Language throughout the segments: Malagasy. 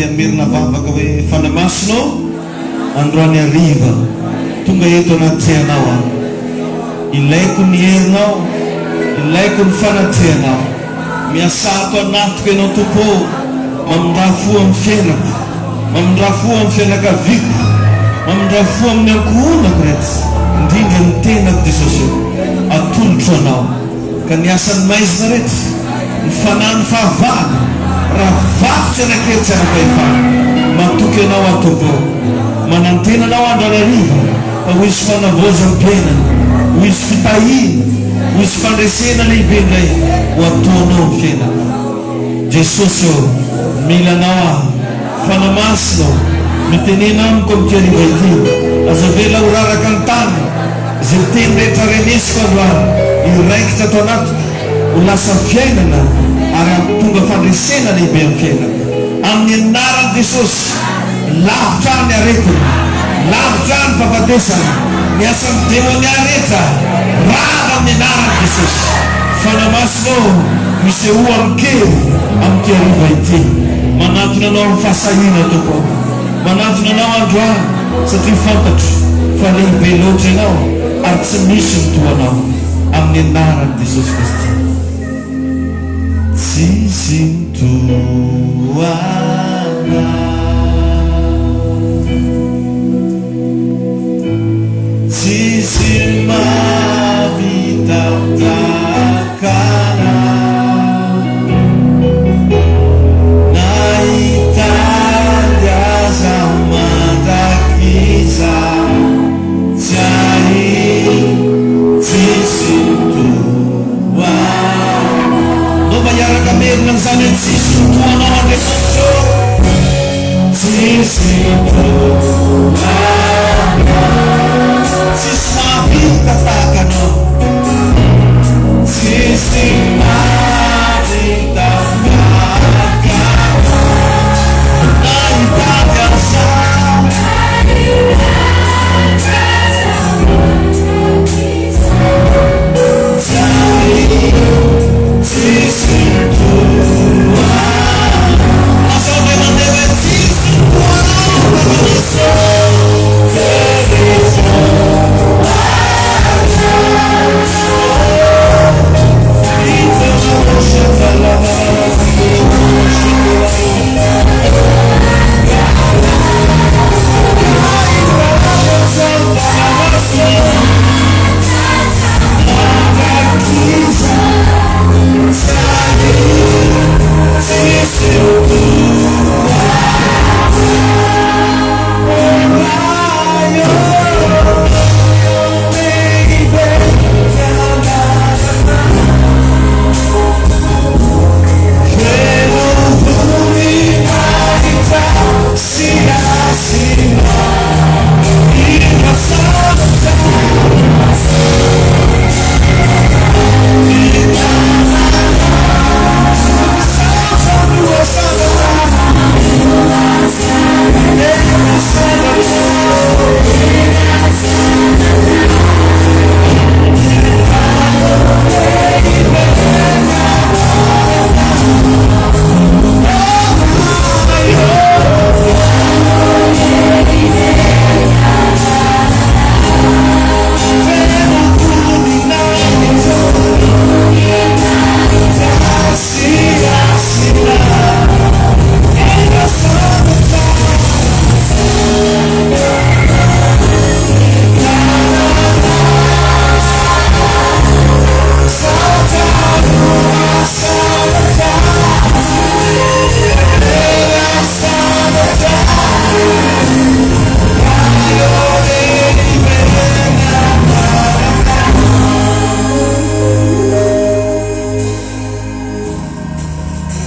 dia hamerina vavaka hoe, Fanahy Masina ô, androany hariva, tonga eto anatrehanao aho. Ilaiko ny herinao, ilaiko ny fanatrehanao. Miasà ato anatiko Ianao Tompo ô, mamindrà fo amin'ny fiainako, mamindrà fo amin'ny fianakaviako, mamindrà fo amin'ny ankohonako rehetra, indrindra ny tenako Jesosy ô, atolotro Anao. Ka ny asan'ny maizina rehetra, ny fanahin'ny fahavalo, ravako tsy hanan-kery tsy hanam-pahefana. Matoky Anao aho Tompo ô. Manantena Anao andro hariva fa ho hisy fanavaozam-piainana, ho hisy fitahiana, ho hisy fandresena lehibe indray ho ataonao amin'ny fiainako. Jesosy ô, mila Anao aho. Fanahy Masina ô, mitenena amiko amin'ity hariva ity. Aza avela ho raraka an-tany izay teny rehetra renesiko androany, hiraikitra ato anatiko, ho lasa fiainana ary hamptonga fandresena lehibe amin'ny fiainako. Amin'ny anaran'i Jesosy, lavitra ahy ny aretina, lavitra ahy ny fahafatesana, ny asan'ny demonia rehetra, rava amin'ny anaran'i Jesosy. Fanahy Masina ô, misehoa amin-kery amin'ity hariva ity. Manantona Anao amin'ny fahasahiana, Tompo ô. Manantona Anao androany, satria fantatro fa lehibe loatra Ianao ary tsy misy ny toa Anao. Amin'ny Anaran'i Jesosy Kristy. Tsisy ny toa Anao. Tsisy mahavita tahaka anao. Na hitady aza aho mandrakizay, tsy ahy, tsisy toa anao. Ndao mba hiaraka hamerina an'izany hoe tsisy ny toa anao Andriamanitra ô. Tsisy toa anao. Tsisy mahavita tahaka anao. Tsisy mahavita tahaka anao. Na hitady aza. Tsy hay, tsisy toa anao. Lazao indray mandeha hoe tsisy toa anao Papa Jesosy. Tsisy toa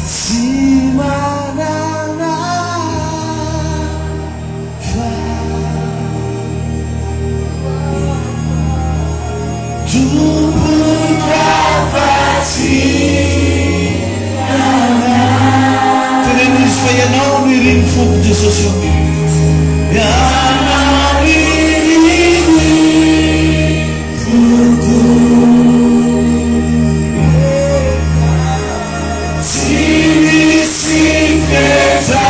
Tsy manana fa Tompoka afa-tsy Ianao. Teneno izy fa Ianao no irin'ny foko Jesosy ô. Ianao irin'ny foko. Tsy misy fetra.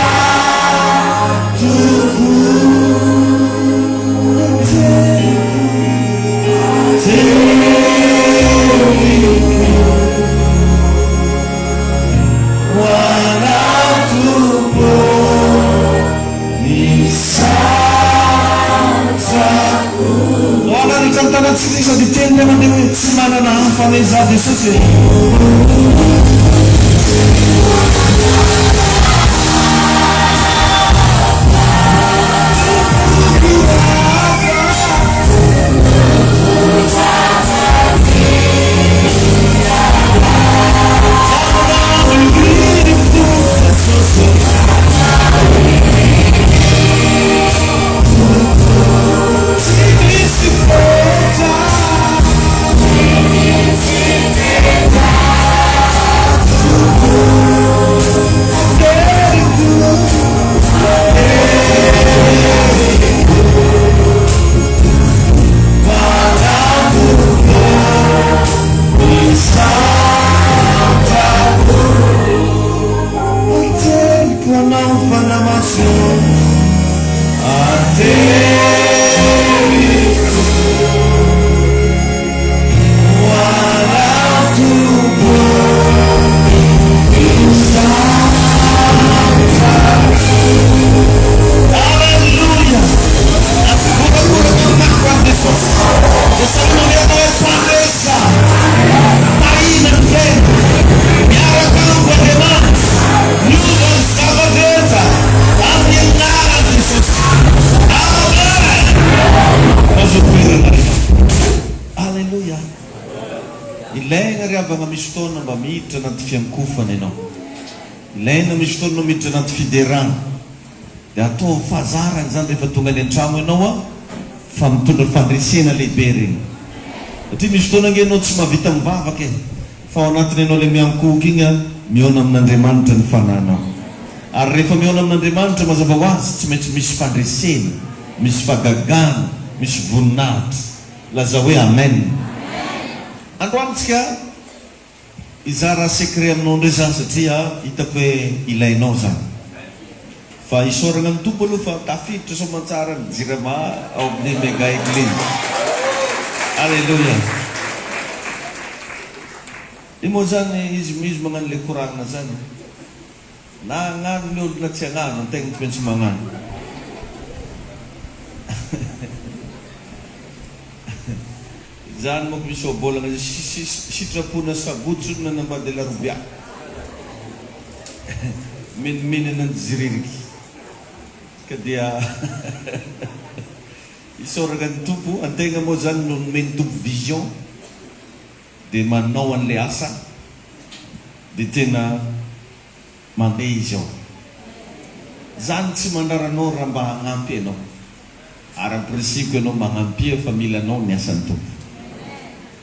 tanantsika sady hiteny ray aman-dreny hoe tsy manana hafa anie izaho Jesosy e. Ateriko anao fanamaso Ateriko ho anao Tompo Aleloia! Ampikorakoraka mafy an'i Jesosy. Dia samy mamerina hoe mpandresa. Tahina ny fiainana. Miaraka amiko Andriamanitra. Miova ny zava-drehetra amin'ny anaran'i Jesosy. Amen! Azo toerana ry havana. Aleloia! Ilaina ry havana misy fotoana mba miditra anaty fiankofana ianao. Ilaina misy fotoana ianao miditra anaty fiderana. Dia ataovy fahazarana izany rehefa tonga any an-trano ianao an, fa mitondra fandresena lehibe ireny. Satria misy fotoana ange ianao tsy mahavita mivavaka e, fa ao anatin'ny ianao ilay miankohoka iny an, mihaona amin'Andriamanitra ny fanahinao. Ary rehefa mihaona amin'Andriamanitra mazava ho azy tsy maintsy misy fandresena, misy fahagagana, misy voninahitra. Lazao hoe Amen. Androany tsika hizara secret aminao indray za satria hitako hoe ilainao zany. Fa isaoragna ny Tompo aloha fa tafiditra soamantsara ny jirama ao amin'ny Mega Eglise. Aleloia. Io moa zany izy izy magnano le koragna zany. Na hagnano ny olona tsy hagnano, antegna tsy maintsy magnano. Izany manko misy ohabolana zay, sitrapona sabotsy hono nanambady alarobia. Menomenana ny jiririky. Ka dia isaorana ny Tompo, antegna moa zany no nomen'ny Tompo vision dia manao an'ilay asa dia tena mandeha izy ao. Zany tsy mandrara anao raha mba hagnampy ianao. Ary ampirisihiko ianao mba hagnampia fa mila anao ny asan'ny Tompo.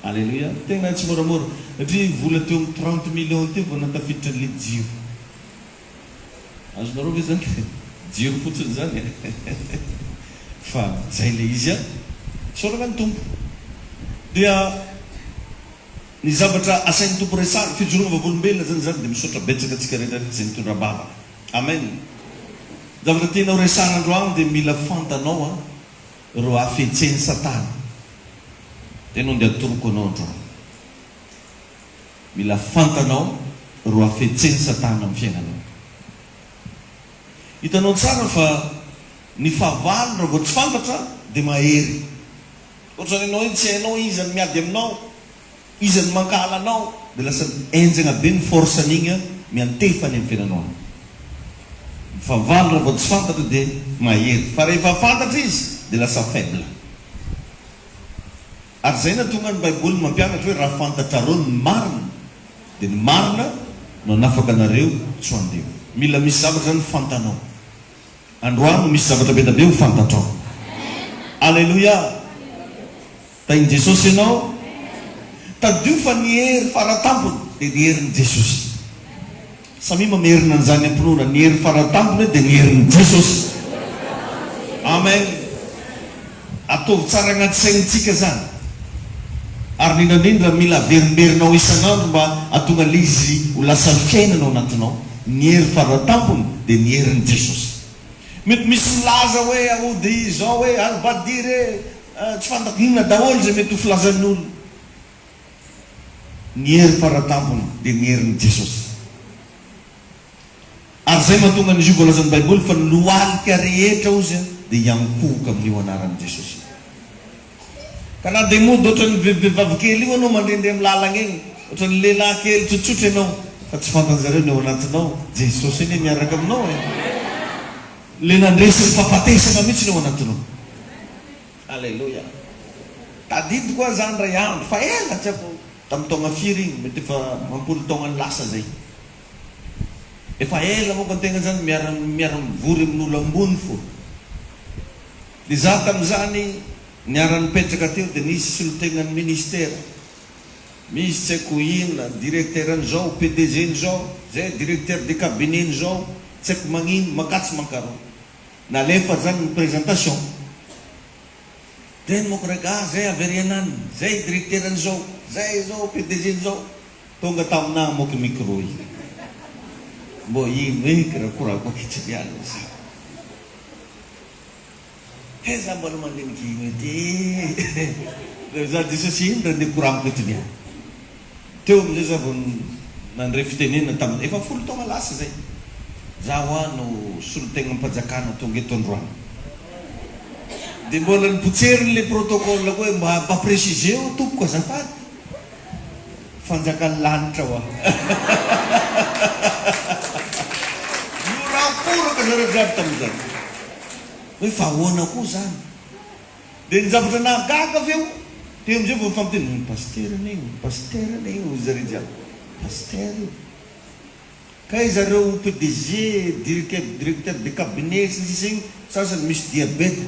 Aleloia. Tena tsy moramora. Satria vola teo amin'ny 30 millions teo vao nahatafiditra an'ilay jiro. Azonareo ve zany? Jiro fotsiny zany e. Fa zay ilay izy an. Isaorana ny Tompo. Dia ny zavatra asain'ny Tompo resahana, fijoroana vavolombelona zany izany dia misaotra betsaka antsika rehetra rehetra izay nitondra am-bavaka. Amen. Ny zavatra tianao resahana androany dia mila fantanao an ireo hafetsen'i Satana. Dia no ndeha atoroko anao androany. Mila fantanao ireo hafetsen'i Satana amin'ny fiainanao. Hitanao tsara fa ny fahavalo raha vao tsy fantatra dia mahery. Ohatran'ny ianao iny tsy hainao iza no miady aminao, iza no mankahala anao, dia lasa henjagna be ny force an'igny miantefa any amin'ny fiainanao any. Ny fahavalo raha vao tsy fantatra dia mahery, fa rehefa fantatra izy dia lasa faible. Ary izay nahatonga ny baiboly mampianatra hoe raha fantatrareo ny marina dia ny marina no hanafaka anareo tsy ho andevo. Mila misy zavatra zany fantanao. Androany misy zavatra be da be ho fantatrao. Aleloia! Tahin'i Jesosy ianao. Tadidio fa ny hery faratampony dia ny herin'i Jesosy. Samia mamerina an'izany am-pinoana, ny hery faratampony dia ny herin'i Jesosy. Amen. Ataovy tsara agnaty saignintsika zany. Ary indrindra indrindra mila averimberinao isan'andro mba hahatonga le izy ho lasa fiainana ao anatinao. Ny hery faratampony dia ny herin'i Jesosy. Mety misy milaza hoe aody izao hoe albadir e, tsy fantako inona daholo izay mety ho filazan'ny olona. Ny hery faratampony dia ny herin'i Jesosy. Ary izay mahatonga an'izy io voalazan'ny Baiboly fa ny lohalika rehetra hozy dia hiankohoka amin'io anaran'i Jesosy io. Ka na dia mody ohatran'ny vehivavy kely io anao mandehandeha amin'ny lalagna eny, ohatran'ny lehilahy kely tsotsotra ianao, fa tsy fantanjareo ny ao anatinao, Jesosy anie miaraka aminao e! Le nandresy ny fahafatesana mihitsy ny ao anatinao. Aleloia! Tadidiko aho zany ray andro, fa ela tsy haiko tamin'ny taogna firy igny, mety efa ampolo taognany lasa zay. Efa ela manko antegna zany miara miara mivory amin'olo ambony fô. De za tamin'izany niara nipetraka teo de nisy solontegnan'ny ministera, misy tsy haiko inona, directeur an'izao, PDG n'izao, zay directeur de cabinet n'izao, tsy haiko magnino, mankatsy mankaroa. Nalefa zany ny présentation. Teny manko ragah zay avy ary ananona, zay directeur an'izao, zay zao PDG n'izao. Tonga taminah moky micro io. Mbô ino eky raha korako akitsy miala za. He za mbola mandiniky ino ety e. Za Jesosy ino raha ndeha koragniko eto niany. Teo amizay za vao nandre fitenenana tamin'ny efa folo taogna lasa zay. Za hoa no solontegnam-pajakana tonga eto androany. De mbola nipotseriny le protocole koa hoe mba mba préciseo tompoko azafady. Fanjakan'ny lanitra hoa. Niorakoraka zareo jiaby tamin'izany. Hoe fa ahoana koa zany? Dia ny zavatra nahagaga avy eo, teo amin'izay vao nifampiteny, io pasitera anie io, pasitera anie io, hoy zareo jiaby. Pasitera io. Kay zareo PDG, directeur directeur de cabinet sy ny sisa io, sasany misy diabète,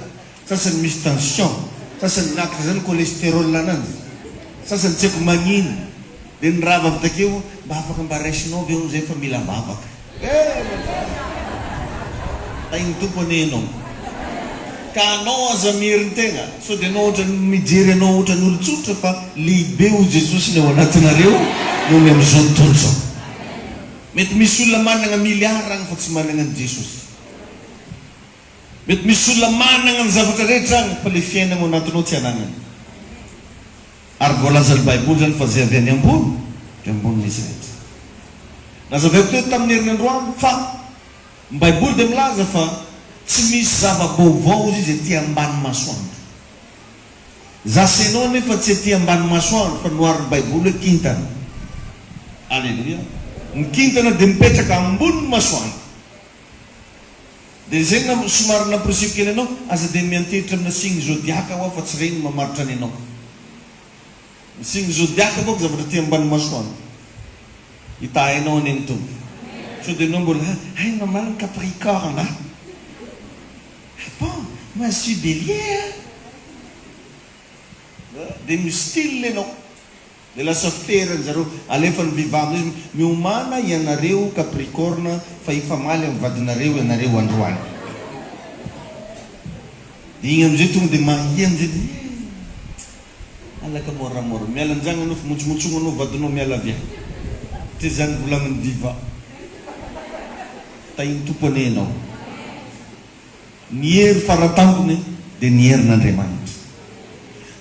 sasany misy tension, sasany miakatra zany cholesterol ananjy, sasany tsy haiko magnino, de ny rava avy takeo mba afaka mba raisinao ve hono zay fa mila vavaka. Eh! Tahin'ny Tompo anie ianao. Ka anao aza mierin-tegna, sao dia anao ohatran'ny mijery anao ohatran'ny olon-tsotra fa lehibe hoy Jesosy ny ao anatinareo noho ny amin'izao tontolo izao. Mety misy olona managna milliard agny fa tsy managna an'i Jesosy. Mety misy olona managna ny zavatra rehetra agny fa le fiainagna ao anatinao tsy anagnany. Ary voalazan'ny Baiboly izany fa izay avy any ambony dia ambonin'izy rehetra. Nazavaiko teto tamin'ny heriny androany fa ny Baiboly dia milaza fa tsy misy zava-baovao hozy izy ety ambany masoandro. Za sy enao anefa tsy ety ambany masoandro fa noharin'ny Baiboly hoe kintana. Aleloia. Ny kintana dia mipetraka ambonin'ny masoandro. Dia izay no somary namporisihiko kely anao, aza dia miantehitra amina signe zodiac hoa fa tsy ireny no mamaritra ny anao. Ny signe zodiac manko zavatra aty ambany masoandro. Hitahy anao anie ny Tompo. Sao dia enao mbola hay maman ny capricorne a! Ah bon! Moi je suis bélier a! Dia mi-style enao. Dia lasa feran zareo. Alefa ny viva amizay izy miomàna ianareo capricorne fa hifamaly am vadinareo ianareo androany. Dia igny amizay tonga dia mahia amizay dia eh alaka moramora miala anjagny anao fa montsomontsogno anao vadinao miala avy any. Dia zany volagniny viva. Tahin'ny Tompo anie ianao. Ny hery faratampony dia ny herin'Andriamanitra.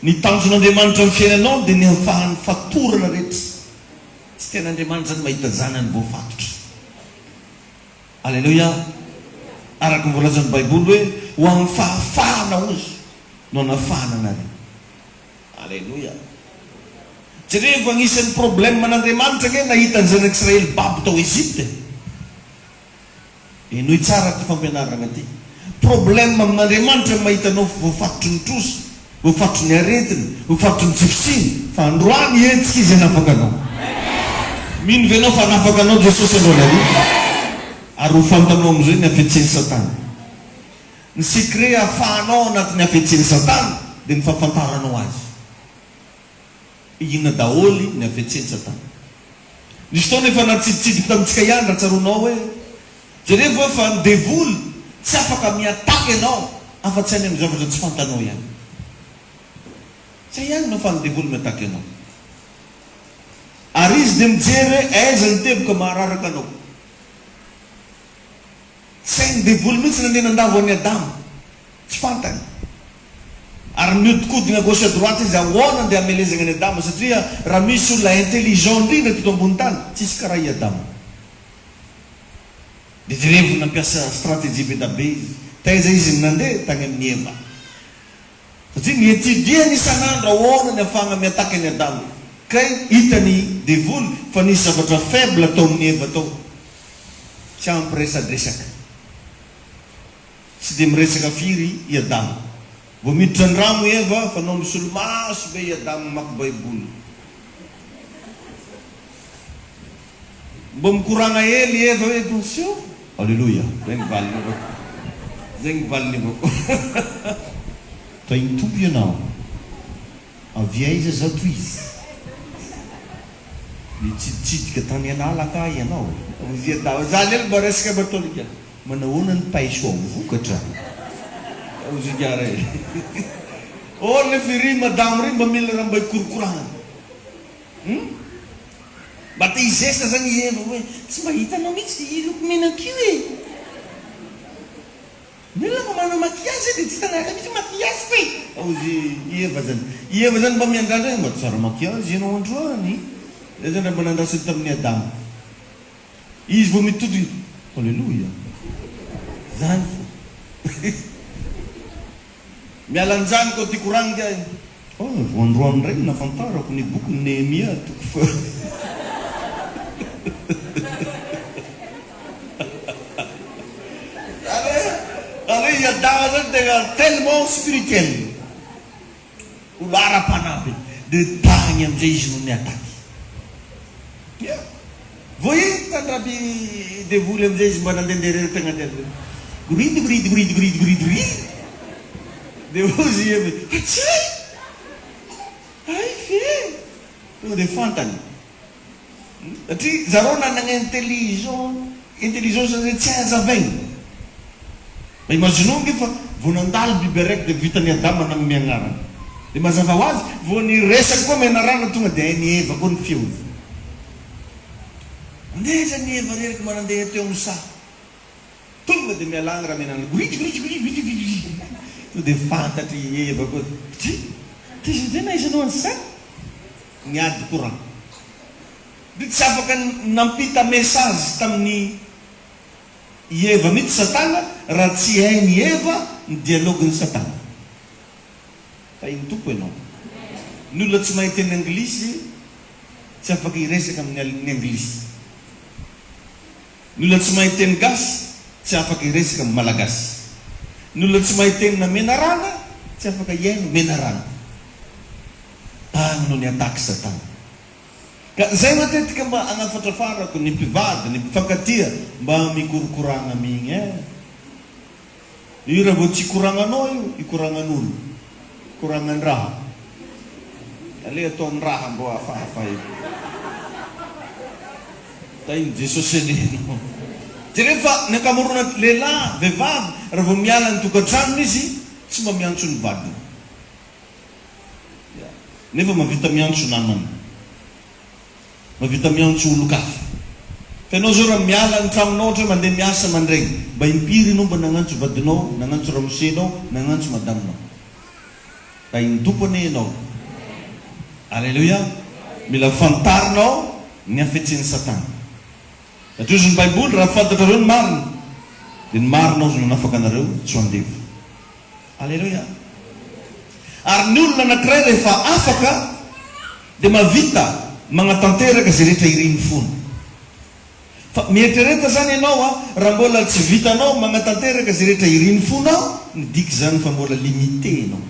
Ny tanjon'Andriamanitra amin'ny fiainanao dia ny hahafahan'ny fatorana rehetra. Tsy tian'Andriamanitra ny mahita zanany voafatotra. Aleloia! Araka ny voalazan'ny Baiboly hoe, Ho amin'ny fahafahana hozy no anafahana anareo. Aleloia! Jerevo, agnisan'ny problème an'Andriamanitra ange nahita ny zanak'Israely babo tao Egypte e. Henoy tsara ity fampianarana ity. Problème amin'Andriamanitra ny mahita anao voafatotry ny trosa, voafatotry ny aretina, voafatotry ny tsy fisiana, fa androany hihetsika Izy hanafaka anao. Mino ve ianao fa hanafaka anao Jesosy androany hariva? Ary ho fantanao amin'izay ny hafetsen'i Satana. Ny secret ahafahanao ao anatin'ny hafetsen'i Satana dia ny fahafantaranao azy. Inona daholo ny hafetsen satana. Nisy fotoana efa natsiditsidiko tamintsika ihany raha tsaroanao hoe, Jerevo hoe fa ny devoly tsy afaka mi-attaque anao afa-tsy any amin'ny zavatra tsy fantanao ihany. Zay ihany no afahan'ny devoly mi-attaque anao. Ary izy dia mijery hoe aiza ny teboka mahararaka anao. Tsy hain'ny devoly mihitsy nandeha nandavo an'i Adama. Tsy fantany. Ary miodikodina gauche à droite izy ahoana andeha hamelezagna an'i Adama satria raha misy olona intelligent indrindra teto ambony tany tsisy karaha i Adama. Dia jerevo nampiasa stratégie be da be izy. Taiza izy no nandeha? Tany amin'i Eva. Satria ni-étudier-ny isan'andro ahoana ny ahafahana mi-attaque an'i Adama. Kay hitan'i devoly fa nisy zavatra faible tao amin'i Eva tao. Tsy ampy resadresaka. Tsy dia miresaka firy i Adama. Vao miditra an-drano i Eva, fanao misolomaso be i Adama mamaky baiboly. Mba mikoragna hely i Eva hoe attention. Aleloia. Zay ny valiny avako. Zay ny valiny avako. Tahin'ny Tompo ianao. Avy aiza zato izy? Nitsiditsidika tany an'ala kah ianao? Hoy i Adama. Za lelo mba resaka batolika. Manahoana ny paiso ao vokatra? Hoy i Ray. Oh nefa iry madamo ry mba mila raha mba hikorokorahana. Hum? Mba te hizesta zany i Eva hoe tsy mba hitanao mihitsy io loko menako io e! Ny olona mba manao maquillage dia tsy hitanareo mihitsy maquillage-ko e! Hozy i Eva zany. I Eva zany mba miandrandra hoe mba tsara maquillage ianao androany. Zay zany raha mba nandrasany tamin'i Adama. Izy vao mitodika, Alléluia! Zany fo. Miala an'izany koa tiako rangy ahy. Oh, vao androany indray no nahafantarako ny bokin'i Nehemia toko faha. Zany hoe, zany hoe i Adama zany tena tellement spirituel. Olo ara-panahy be. De tagny amizay izy no ni-attaque. Ya. Vao hitan-dRaby devoly amizay izy mba nandehandeha irery tagnaty ala. Goridy goridy goridy goridy goridy goridy. De hozy i Eva, Atsay! Hay ve! Tonga de fantany. Satria zareo nanagna intelligent, intelligence zay tsy hay hazavaigna. Mba imaginons ange fa vao nandalo biby araiky dia vitan'i Adama nagnome agnarana. Dia mazava ho azy, vao niresaka koa menarana tonga dia hain'i Eva koa ny feony. Nandeha zany i Eva reraka mba nandeha teo amin'ny saha. Tonga dia miala agny ramenarana, gority gority gority gority gority. Tonga dia fantatr'i Eva koa, Ty, ty zay nahaizanao an'izany? Niady courant. Dia tsy afaka nampita message tamin'i Eva mihitsy Satana raha tsy hain'i Eva ny dialogue-n'i Satana. Tahin'ny Tompo ianao. Ny olona tsy mahay teny anglisy tsy afaka hiresaka amin'ny ny anglisy. Ny olona tsy mahay teny gasy tsy afaka hiresaka amin'ny malagasy. Ny olona tsy mahay tenina menarana tsy afaka hihaino menarana. Tany no ni-attaque Satana. Ka zay matetika mba agnafatrafarako ny mpivady, ny mpifankatia mba mikorokoragna amigny eh. Io raha vao tsy ikoragnanao io, ikoragnan'olo, ikoragnandraha. Aleo ataon-draha mbô hafahafa eo. Tahin'i Jesosy anie ianao. Jereo fa ny ankamaroana lehilahy, vehivavy, raha vao miala ny tokantranony izy, tsy mba miantso ny vadiny. Nefa mahavita miantso namana. Mahavita miantso olon-kafa. Fa ianao zao raha miala ny tranonao ohatra hoe mandeha miasa mandraigny, mba impiry ianao mba nagnantso vadinao, nagnantso ramosenao, nagnantso madaminao? Tahin'ny Tompo anie ianao. Aleloia. Mila fantarinao ny hafetsen'i Satana. Satria hozy ny Baiboly, raha fantatrareo ny marina, dia ny marina hozy no hanafaka anareo tsy ho andevo. Aleloia! Ary ny olona anankiray rehefa afaka dia mahavita magnatanteraka izay rehetra irin'ny fony. Fa mieritrereta zany ianao a, raha mbola tsy vitanao magnatanteraka izay rehetra irin'ny fonao, midika izany fa mbola limité ianao.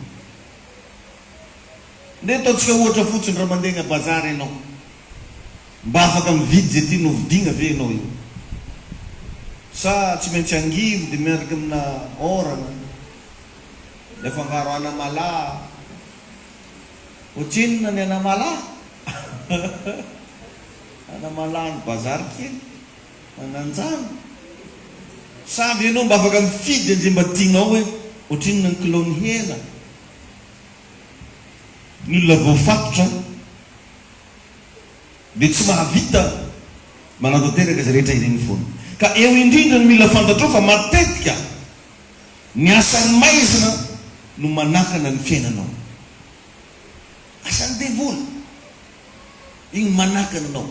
Ndeha ataontsika ohatra fotsiny, raha mandeha any bazary ianao, mba afaka mividy izay tianao vidiana ve ianao eo? Sa tsy maintsy angivy dia miaraka amina orana, dia afangaro anamalaho? Ohatrinona ny anamalaho? Anamalaho any bazary kely, Mananjany. Sa ve ianao mba afaka mifidy an'izay mba tianao hoe ohatrinona ny kilaon'ny hena? Ny olona voafatotra dia tsy mahavita manatanteraka izay rehetra iriny foana. Ka eo indrindra no mila fantatrao fa matetika ny asan'ny maizina no manakana ny fiainanao. Asan'ny devoly iny manakana anao.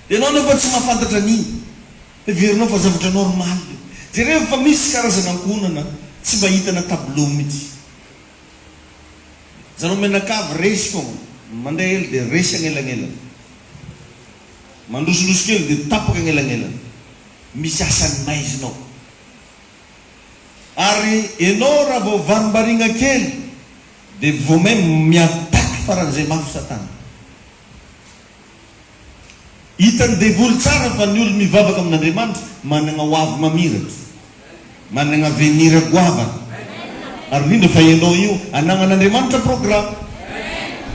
Dia ianao nefa tsy mahafantatra an'iny. Heverinao fa zavatra normal io. Jereo fa misy karazana ankohonana tsy mba hitana tableau mihitsy. Zareo mianakavy resy foagna. Mandeha hely dia resy agnelagnelany. Mandrosondroso kely dia tapaka agnelagnelany. Misy asan'ny maizina ao. Ary enao raha vao varimbariagna kely dia vao may mi-attaque faran'izay mafy satana. Hitan'ny devoly tsara fa ny olo mivavaka amin'Andriamanitra managna ho avy mamiratra, managna avenir goavana. Ary indrindra fa ianao io anagnan'Andriamanitra programme.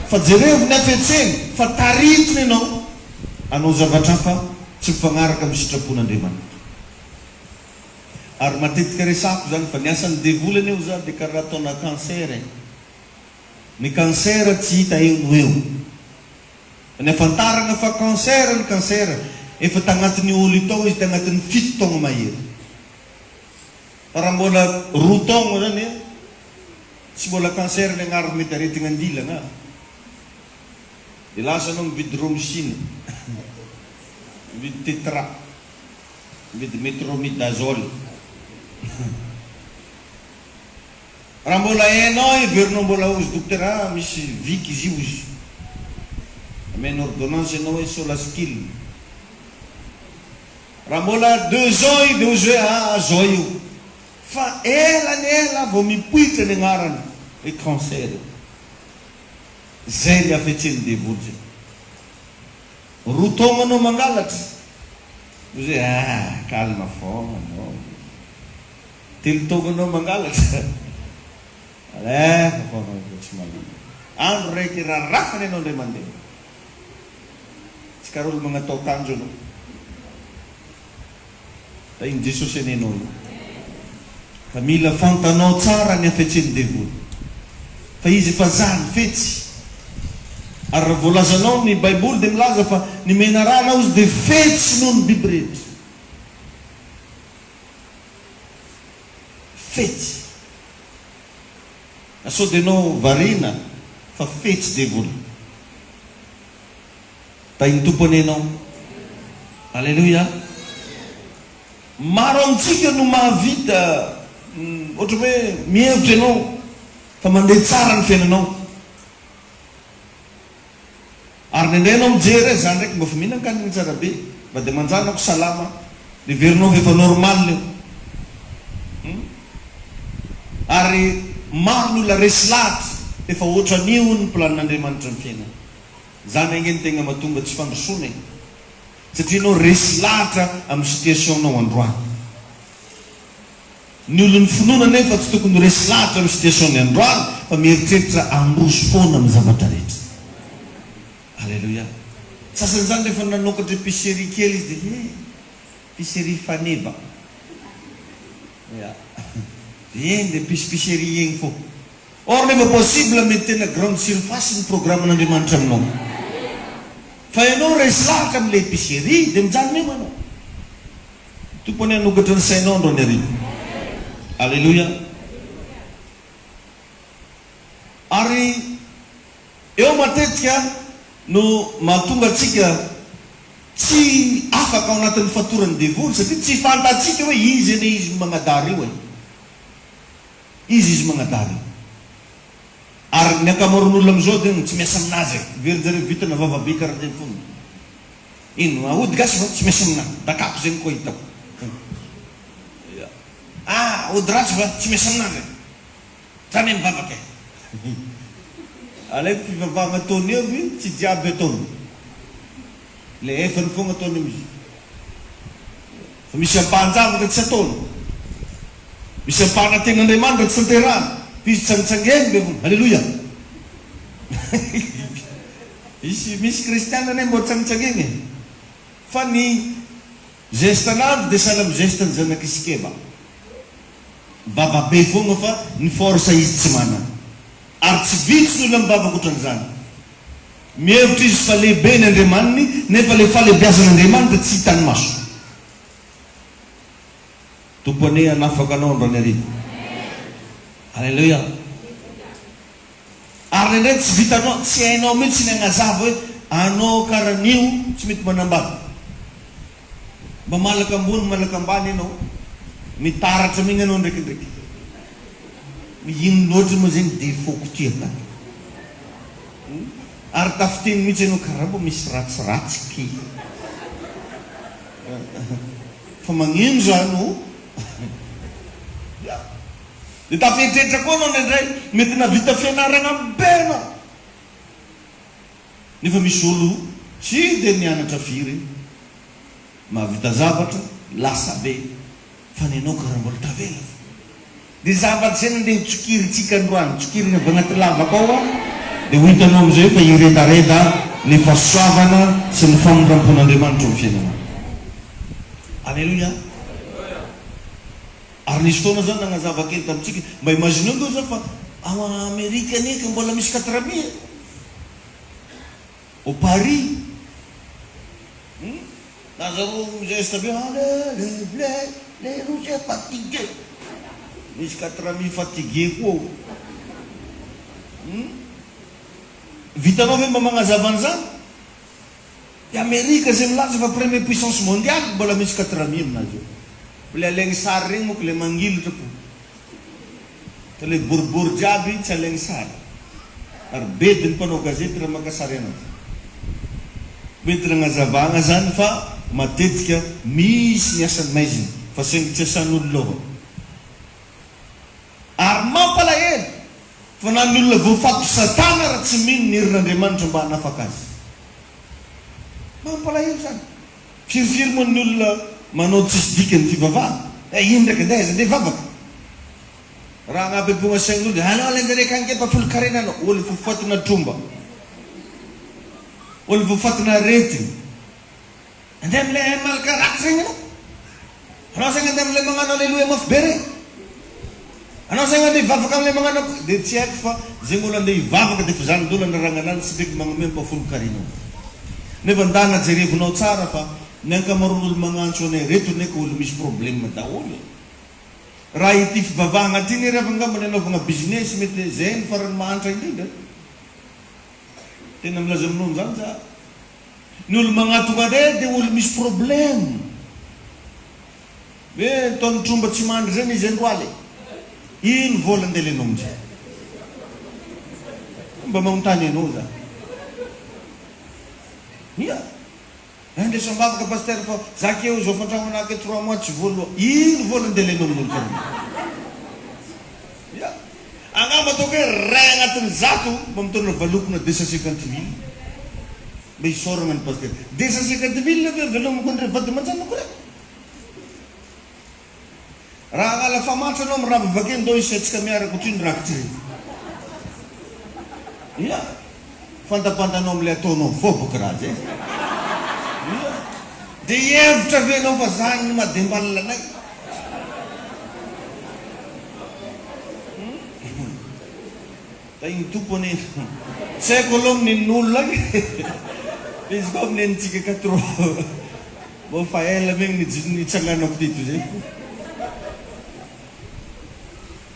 Fa jerevo ny hafetseny fa taritiny ianao hanao zavatra hafa tsy mifagnaraka amin'ny sitrapon'Andriamanitra. Ary matetika resako izany fa ny asan'ny devoly anie hoza dia karaha ataona cancer e. Ny cancer tsy hita eo no eo. Ny afantarana fa cancer ny cancer, efa tagnatin'io olo io tao izy tagnatin'ny fito taogno mahery. Fa raha mbola roa taogno zany tsy mbola cancer ny agnarany mety aretigna andilagna. De lasa anao mividy romycine, mividy tetra, mividy metromidazole. Raha mbola hainao heverinao mbola ozy dokotera ah misy viky izy io ozy ameno ordonnance ianao hoe solaskil raha mbola deux ans io de ozy hoe ah zao io fa ela ny ela vao mipoitra ny agnarany hoe cancer io zay le hafetsen'ny devoly zay roa taogna anao mangalatra ozy hoe ah calme fogna anao. Telo taogno anao mangalatra. Alefa fa fa tsy malemy. Andro raiky rarafany anao ndray mandeha. Tsy karaha olo magnatao akanjo anao. Tahin'i Jesosy anie anao io. Fa mila fantanao tsara ny hafetsen'ny devoly. Fa izy efa zany fetsy. Ary raha voalazanao ny baiboly dia milaza fa ny menarana ozy dia fetsy noho ny biby rehetra. Fetsy. Na sao dia ianao variana fa fetsy devoly. Tahin'ny Tompo anie ianao. Aleloia. Maro amintsika no mahavita ohatra hoe mihevitra ianao fa mandeha tsara ny fiainanao. Ary indraindray ianao mijery hoe za ndraiky mba efa mihinan-kanina tsara be, vady aman-janako salama, dia heverinao fa efa normal io. Hum. Ary maro ny olona resy lahatra fa efa ohatran'io hono ny planin'Andriamanitra ny fiainana. Izany ange no tegna mahatonga tsy fandrosoana e. Satria ianao resy lahatra amin'ny situation-nao androany. Ny olon'ny finoana anefa tsy tokony ho resy lahatra amin'ny situation-ny androany fa mieritreritra handroso foana amin'ny zavatra rehetra. Aleloia. Sasany izany rehefa nanokatra epicerie kely izy dia he, epicerie faneva. Ya. Dia eny dia epicerie eny fô. Or nefa possible mety tena grande surface ny programme-n'Andriamanitra aminao. Fa ianao resy lahatra amin'ilay epicerie dia mijanona eo ianao. Tompo anie hanokatra ny sainao androany hariva. Aleloia. Ary eo matetika no mahatonga antsika tsy afaka ao anatin'ny fatoran'ny devoly satria tsy fantatsika hoe izy anie izy no magnadara io e. Izy izy magnadara io. Ary ny ankamaroan'olona amin'izao dia tsy miasa aminazy e. Heverin-jareo vintana vava be karaha foana. Ino aody gasy va tsy misy amina dakako zegny koa hitako ah ody ratsy va tsy misy amina zegny za ne mivavaka e alaiko fivavahagna ataony aby tsy jiaby ataony le efany fogna ataony amizy fa misy ampahan-javatra tsy ataony misy ampahan'antegn'Andriamanitra tsy tanterahany fa izy tsangitsangeny be fogna aleloia. Misy misy kristiana anie mbô tsangitsangegny e! Fa ny geste an'andro dia sahala amin'ny geste ny zanak'i Sikeba. Vava be fogna fa ny force izy tsy manana. Ary tsy vitsy ny olona mivavaka otran'izany. Mihevitra izy fa lehibe ny Andriamaniny nefa le fahalebiazan'Andriamanitra tsy hitan'ny maso. Tompo anie hanafaka anao androany hariva. Alléluia. Ary indraindray tsy vitanao, tsy hainao mihitsy ny hagnazava hoe anao karan'io tsy mety manambady. Mba malaka ambony malaka ambany ianao, mitaratra mihiny ianao ndraikindraiky. Ino loatra moa zegny défaut-ko ty akato? Ary tafiteny mihitsy ianao karaha mbo misy ratsiratsy ky. Fa magnino zany o? Ya. Dia tafieritreritra koa anao indraindray, mety nahavita fianaragna be anao. Nefa misy olo tsy dia nianatra firy, mahavita zavatra, lasa be, fa ny anao karaha mbola tavela fo. Dia zavatra izay nandeha ho tsikirintsika androany, tsikirina avy anaty lavaka ao an, dia ho hitanao amin'izay fa hiredareda ny fahasoavana sy ny famindrampon'Andriamanitra eo amin'ny fiainanao. Aleloia! Ary nisy fotoana zany nagnazava kely tamintsika, mba imagineo ngeo zao fa ao Amerika anie ka mbola misy katrami e! Au Paris hum na zareo mi-geste be allez les bleus les rouges fatigués misy katrami fatigué koa ao hum vitanao ve mba magnazava an'izany? I Amerika izay milaza fa premier puissance mondiale mbola misy katrami aminazy eo. Le alaigny sary regny manko le mangilotra fo. Fa le boribory jiaby tsy alaigny sary. Ary bedy ny mpanao gazety raha maka sary anazy. Mety nagnazavagna zany fa matetika misy ny asan'ny maizina fa saingy tsy asan'olo loha. Ary mampalahelo fa na ny olona voafato satana ara tsy mino ny herin'Andriamanitra mba hanafaka azy. Mampalahelo zany. Firifiry moa ny olona manao tsisy dikany fivavahana. Eh ino ndraiky andeha aiza andeha hivavaka. Raha agnampy am-pogna saign'olo dia alao ilay ndraiky ange mpafolon-karena anao. Olo voafatina tromba. Olo voafatina aretigny. Andeha amin'ilay malaka ratsy regny anao. Anao zegny andeha amin'ilay magnano aleloia mafy be regny. Anao zegny andeha hivavaka amin'ilay magnano akory. Dia tsy haiko fa zegny olo andeha hivavaka dia efa zany dolo anaragna ananjy tsy ndraiky magnome ampahafolon-karenao. Nefa ndana jerevinao tsara fa ny ankamaroan'olo magnantso anay reto anie ka olo misy problème daholo e. Raha ity fivavahagna ty anie ry havana angamba ny anaovagna business mety zay no farany mahantra indrindra. Tena milaza aminao an'izany za. Ny olo magnatogna re dia olo misy problème. Hoe ataony tromba tsy mandry zegny izy androaly. Ino vola ndeha alainao amizay? Mba magnontany anao za. Ia. Andeso ambavaka pasteur fa za keo zao fantragno anah ke trois mois tsy voaloa. Ino vola ndeha alainao amin'olo karaha io? Ia. Angamba ataoko hoe ray agnatin'ny zato mba mitondra valopina 250 mille. Mba isaoragna ny pasteur. 250 mille ve velomiko an'ireo vady aman-janako ireo? Raha hanala famatra anao mirava bakeo ndao isaintsika miaraka otrino rakitra io. Ia. Fantapantanao amin'ilay ataonao fô boka raha zay. Ia. Dia hihevitra ve ianao fa zany no maha dembalina anay? Tahin'ny Tompo anie. Tsy haiko aloha amin'ny nen'olona agny fa izy koa amin'ny nenintsika ka trop mbô fa ela megny nitsanganako teto zay.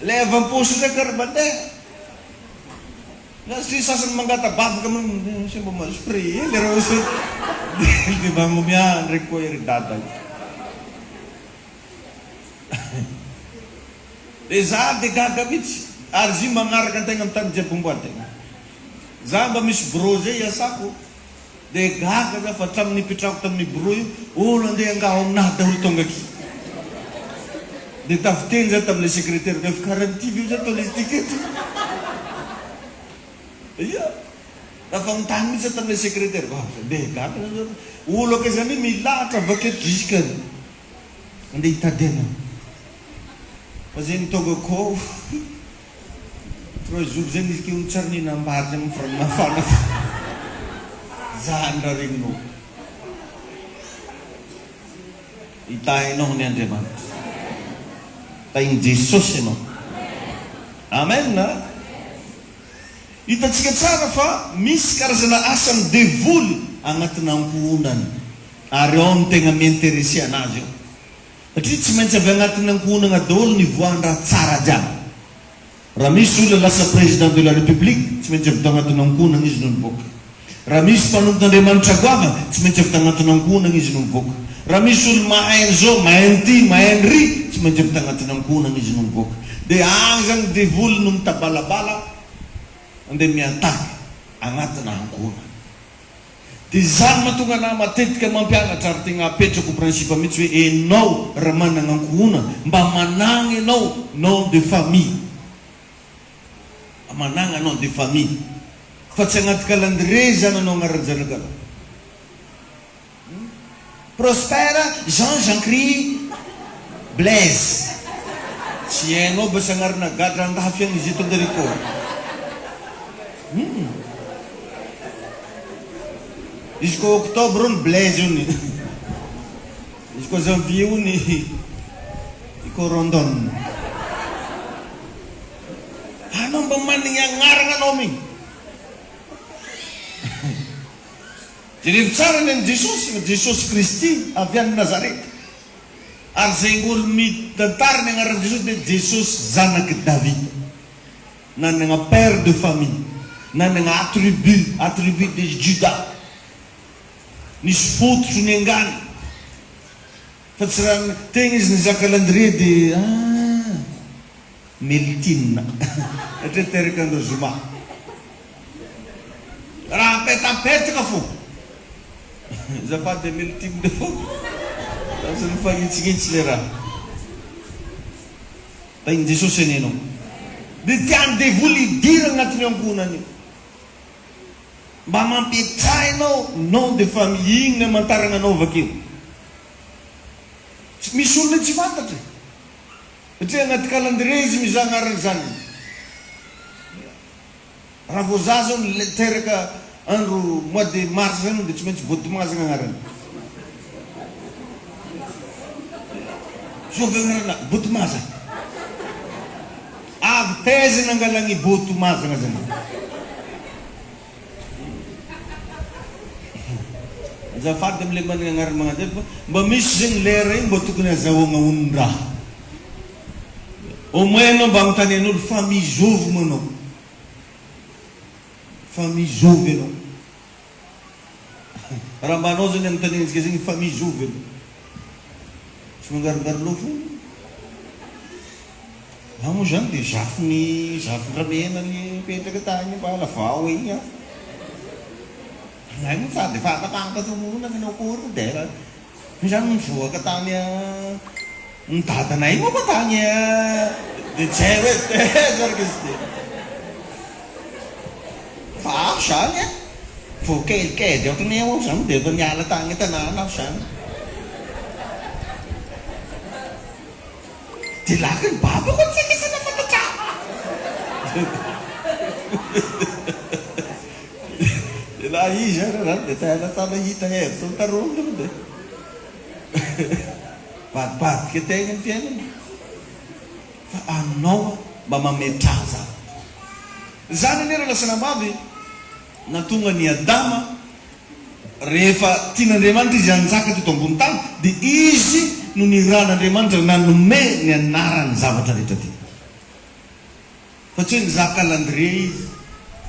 Ilay avy am-paosy ndraiky ary mandeha. Satria sasany mangata-bavaka aminao, sao mba mahazo prix hely raha ohatra dia mba magnomea ndraiky koa ery dada io. Dia za dia gaga mitsy ary izy io magnaraka antegna am tany jiaby omboantegna. Za mba misy bureau zay iasako dia gaga za fa hatramin'ny nipetrahako tamin'ny bureau io olo andeha angaha ao aminahy daholo tonga aky. Dia tafiteny za tamin'ilay secretaire ko efa karaha an'ity ve za ataon'izy ity keto. Ia! Tafanontany mihitsy za tamin'ilay secretaire ko dia gaga za olo akaiza mi milahatra avy aketo jusque any. Andeha hitady anao. Fa zay ny tonga ko trois jours zay nisy keo tsary nihinam-bary zay mofo rano mafana fa zany raha regninao. Hitahy anao ny Andriamanitra. Tahin'i Jesosy ianao. Amen. Hitantsika tsara fa misy karazana asan'ny devoly agnatina ankohonana. Ary ao no tegna mi-interesser anazy ao. Satria tsy maintsy avy agnatin'ny ankohonagna daholo ny voan-draha tsara jiaby. Raha misy olona lasa président de la république, tsy maintsy avy tagnatin'ny ankohonagna izy no nivoaka. Raha misy mpanompon'Andriamanitra goavana, tsy maintsy avy tagnatin'ny ankohonagna izy no mivoaka. Raha misy olo mahay an'izao, mahay an'ity, mahay an'ry, tsy maintsy avy tagnatin'ny ankohonagna izy no mivoaka. Dia agny zany devoly no mitabalabala, mandeha mi-attaque. Agnatina ankohonana. Dia izany mahatonga anah matetika mampianatra ary tegna apetrako principe mihitsy hoe enao raha managna ankohonana mba managna enao nom de famille. Mba managna nom de famille. Fa tsy agnaty calendrier izany anao agnaran-janakanao. Prosper Jean Jean Cri Blaise Tsy hainao bas agnarana gadra andafy agny izy eto Andariko. Hum. Izy koa octobre hono Blaise hono. Izy koa janvier hono i Corondon. Anao mba managna agnarana anao migny. Jerevo tsara ny an'i Jesosy fa Jesosy Kristy avy any Nazareta. Ary izay olo mitantara ny agnaran'i Jesosy dia Jesosy zanak'i Davida. Nanagna père de famille, nanagna attribut, attribut de Juda. Nisy fototro niangany. Fa tsy raha tegna izy nizaha calendrier dia ah Meltina satria teraka andro zoma. Raha apetapetaka fô. Azafady Meltina fô lasa nifanitsinitsy le raha. Tahin'i Jesosy anie enao. Dia tian'ny devoly hidirana agnatin'io ankohonana io. Mba mampietsaha enao nom de famille igny ny amantaragna anao avakeo. Tsy misy olona tsy fantatra e. Satria agnaty calendrier izy mizaha agnarany zany. Raha vao za zao teraka andro mois de mars zany de tsy maintsy Botomazagna agnarany. Zovy agnarana Botomazagna. Avy taiza nangalagny Botomazagna zany. Azafady amle managna agnarana magnanjay fa mba misy zegny lera igny mba tokony azahoagna onon-draha. Au moins anao mba agnontanian'olo famille zovy moa anao? Famille zovy anao? Raha mba anao zany agnontaniantsika zegny famille zovy anao? Tsy mangarongaro loha foana. Za moa zany dia zafin'i zafin-dRamena nipetraka tany Ambalavao iny aho. Anay moa sady fantapantatra moa nanao akory dia io zany nivoaka tany ny dadanay moa koa tany dia tsy hay hoe taiza ary izy ity. Fa aho zany an, vao kelikely ohatran'ny hoe aho zany dia efa niala tany an-tanàna aho zany. Dia lako ny babako tsy misy nahafantatra ahy. Dia laha izy ary zany dia tena tsy nahita hevitra ny tarominy aloha dia vadibadika tegna ny fiainana. Fa anao mba mametraha zany. Zany anie raha lasa nambavy nahatonga an'i Adama Rehefa tian'Andriamanitra izy hanjaka teto ambony tany, dia izy no nirahan'Andriamanitra nanome ny anaran'ny zavatra rehetra teto. Fa tsy hoe nizaha calendrier izy,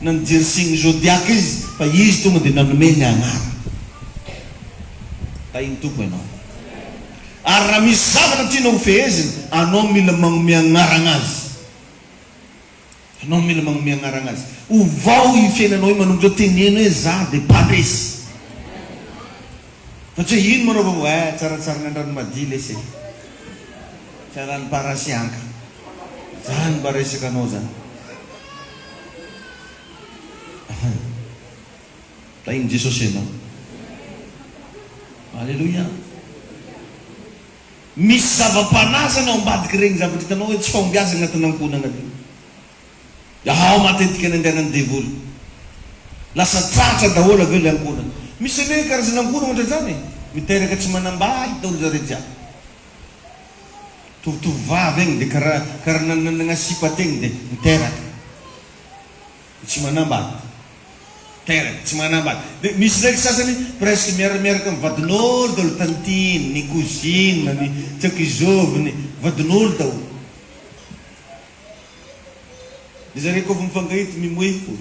na nijery signe zodiac izy, fa izy tonga dia nanome ny anarany. Tahin'ny Tompo ianao. Ary raha misy zavatra tianao hofehezina, anao mila magnome agnarana azy. Anao mila magnomey agnaragna azy. Ovao io fiainanao io manomboka eo teneno hoe za de mpandresy. Fa tsy hoe ino moa reo vao eh tsaratsara ny Andranomadia lesy e. Tsara ny Parasianka. Zany mba resaka anao zany. Tahin'i Jesosy ianao. Alléluia. Misy zava-panahy zany ao ambadik'ireny zavatra hitanao hoe tsy fahombiazana anatina ankohonana ireny. Dia ao matetika ny andehanan'ny devoly. Lasa tratra daholo avy eo ilay ankohonana. Misy anie karazana ankohonana ohatran'izany e! Miteraka tsy manambady daholo zareo jiaby. Tovotovovavy egny dia karaha karaha nanana sipa tegny dia miteraka. Tsy manambady. Teraka, tsy manambady. Dia misy ndraiky sasany presque miara-miaraka amin'ny vadin'olo daholo, tantine, ny cousine, ny tsy haiko izovy, ny vadin'olo daholo. Dia zareo koa vao mifankahita mimoehy fo.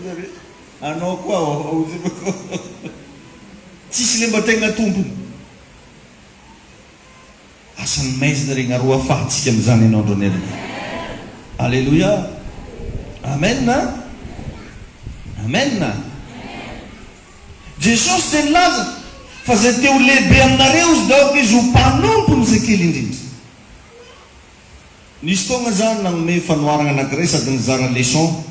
Zareo, anao koa ao, Tsisy le mba tegna tompony. Asan'ny maizina regny ary ho afahantsika amin'izany ianao androany hariva. Aleloia! Amen a! Amen! Jesosy dia nilaza fa izay te ho lehibe aminareo izy dia aoka izy ho mpanompon'izay kely indrindra. Nisy fotoagna za nagnome fanoharagna anakiray sady nizara leçon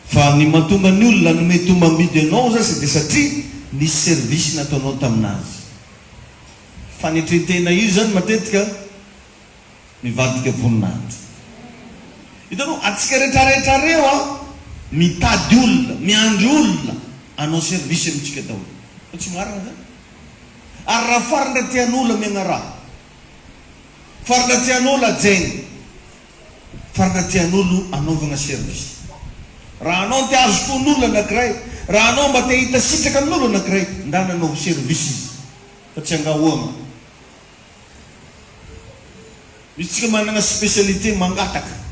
fa ny mahatonga ny olona hanome tombambidy anao zasy dia satria nisy service nataonao taminazy. Fanetrentena io zany matetika mivadika voninahitra. Hitanao, antsika retraretra reo a, mitady olona, miandry olona hanao service amintsika daholo. Fa tsy marina zany? Ary raha farany raha te hanao olona miagnaraha. Faritra tianao lajaina. Faritra tian'olo anaovagna service. Raha anao te hahazo fon'olo anakiray, raha anao mba te hahita sitraka amin'olo anakiray, ndana anaovy service izy fa tsy angahoagna. Misy tsika managna spécialité mangataka.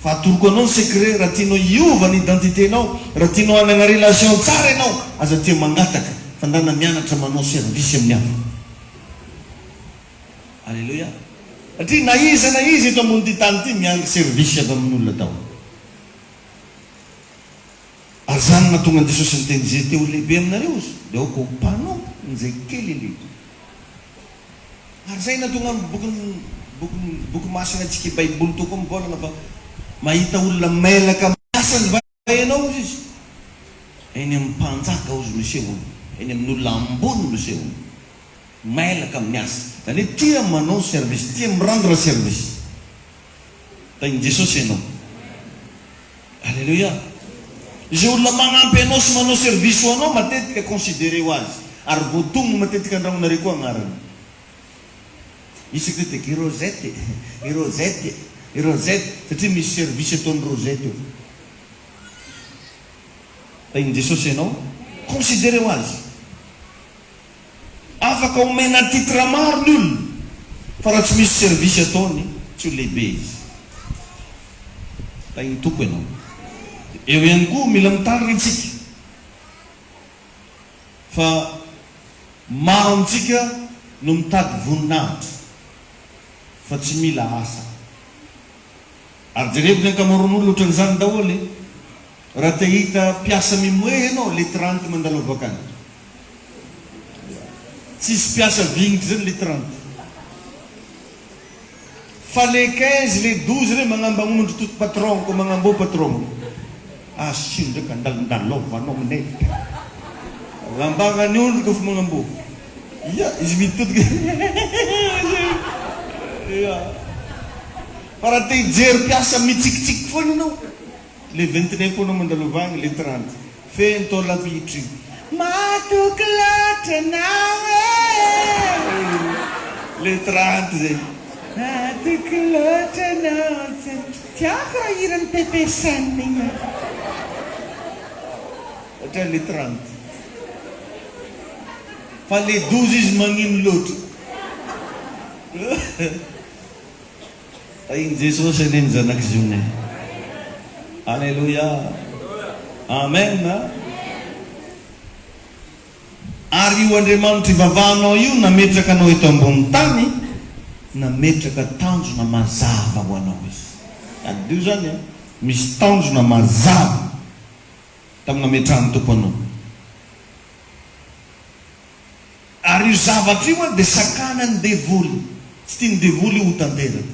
Fa atoroko anao ny secret, raha tianao hiova ny identité-nao, raha tianao hanagna relation tsara ianao, aza tia mangataka fa ndana mianatra manao service amin'ny hafa. Aleloia. Satria na iza na iza eto ambonin'ity tany ity miandry service avy amin'olona daholo. Ary izany no nahatonga an'i Jesosy niteny, Izay te ho lehibe aminareo izy, dia aoka ho mpanompo n'izay kely indrindra. Ary izay nahatonga ny bokin'ny bokin'ny boky masina antsika Baiboly toa koa mivolagna fa mahita olona mailaka miasa ny Hainao hozy izy, eny amin'ny mpanjaka hozy no isehoany, eny amin'ny olona ambony no isehoany. Mailaka amin'ny asa. Izany hoe tia manao service, tia mi-rendre service. Tahin'i Jesosy ianao. Alléluia. Izay olona magnampy anao sy manao service ho anao matetika considéré-o azy. Ary voatonona matetika an-dragnonareo koa agnarany. Isaky ny dia i Rosette, i Rosette, i Rosette, satria misy service ataon'i Rosette eo. Tahin'i Jesosy ianao, considereo azy. Afaka omena titre maro ny olona, fa raha tsy misy service ataony, tsy ho lehibe izy. Tahin'ny Tompo ianao. Eo ihany koa, mila mitandrina isika. Fa maro amintsika no mitady voninahitra fa tsy mila asa. Ary jereko ny ankamaroan'olona ohatran'izany daholo e! Raha te hahita mpiasa mimoe ianao, le 30 mandalo avakany. Tsisy mpiasa vignitra zany le 30. Fa le 15, le 12 reo magnambagnondry tout patron ko magnambô patron. Asio ndraiky andalondalovanao aminay. Lambagnany ondry kofa magnambô. Ia, izy mitodika. Ia. Fa raha te hijery mpiasa mitsikitsiky foana ianao, le 29 foana mandalova agny, le 30. Feno taolam-pihitry. Matoky loatra anao e! Le 30 zay. Matoky loatra anao tsy. Tiako raha hiran'i Pepe Sen igny e. Ohatran'ny le 30. Fa le 12 izy magnino loatra. Tahin'i Jesosy anie ny zanak'i Ziona e. Aleloia. Amen. Ary io Andriamanitra ivavahanao io nametraka anao eto ambony tany, nametraka tanjona mazava ho anao Izy. Tadidio izany an, misy tanjona mazava tamin'ny nametrahan'ny Tompo anao. Ary io zavatra io dia sakanan'ny devoly. Tsy tian'ny devoly io ho tanteraka.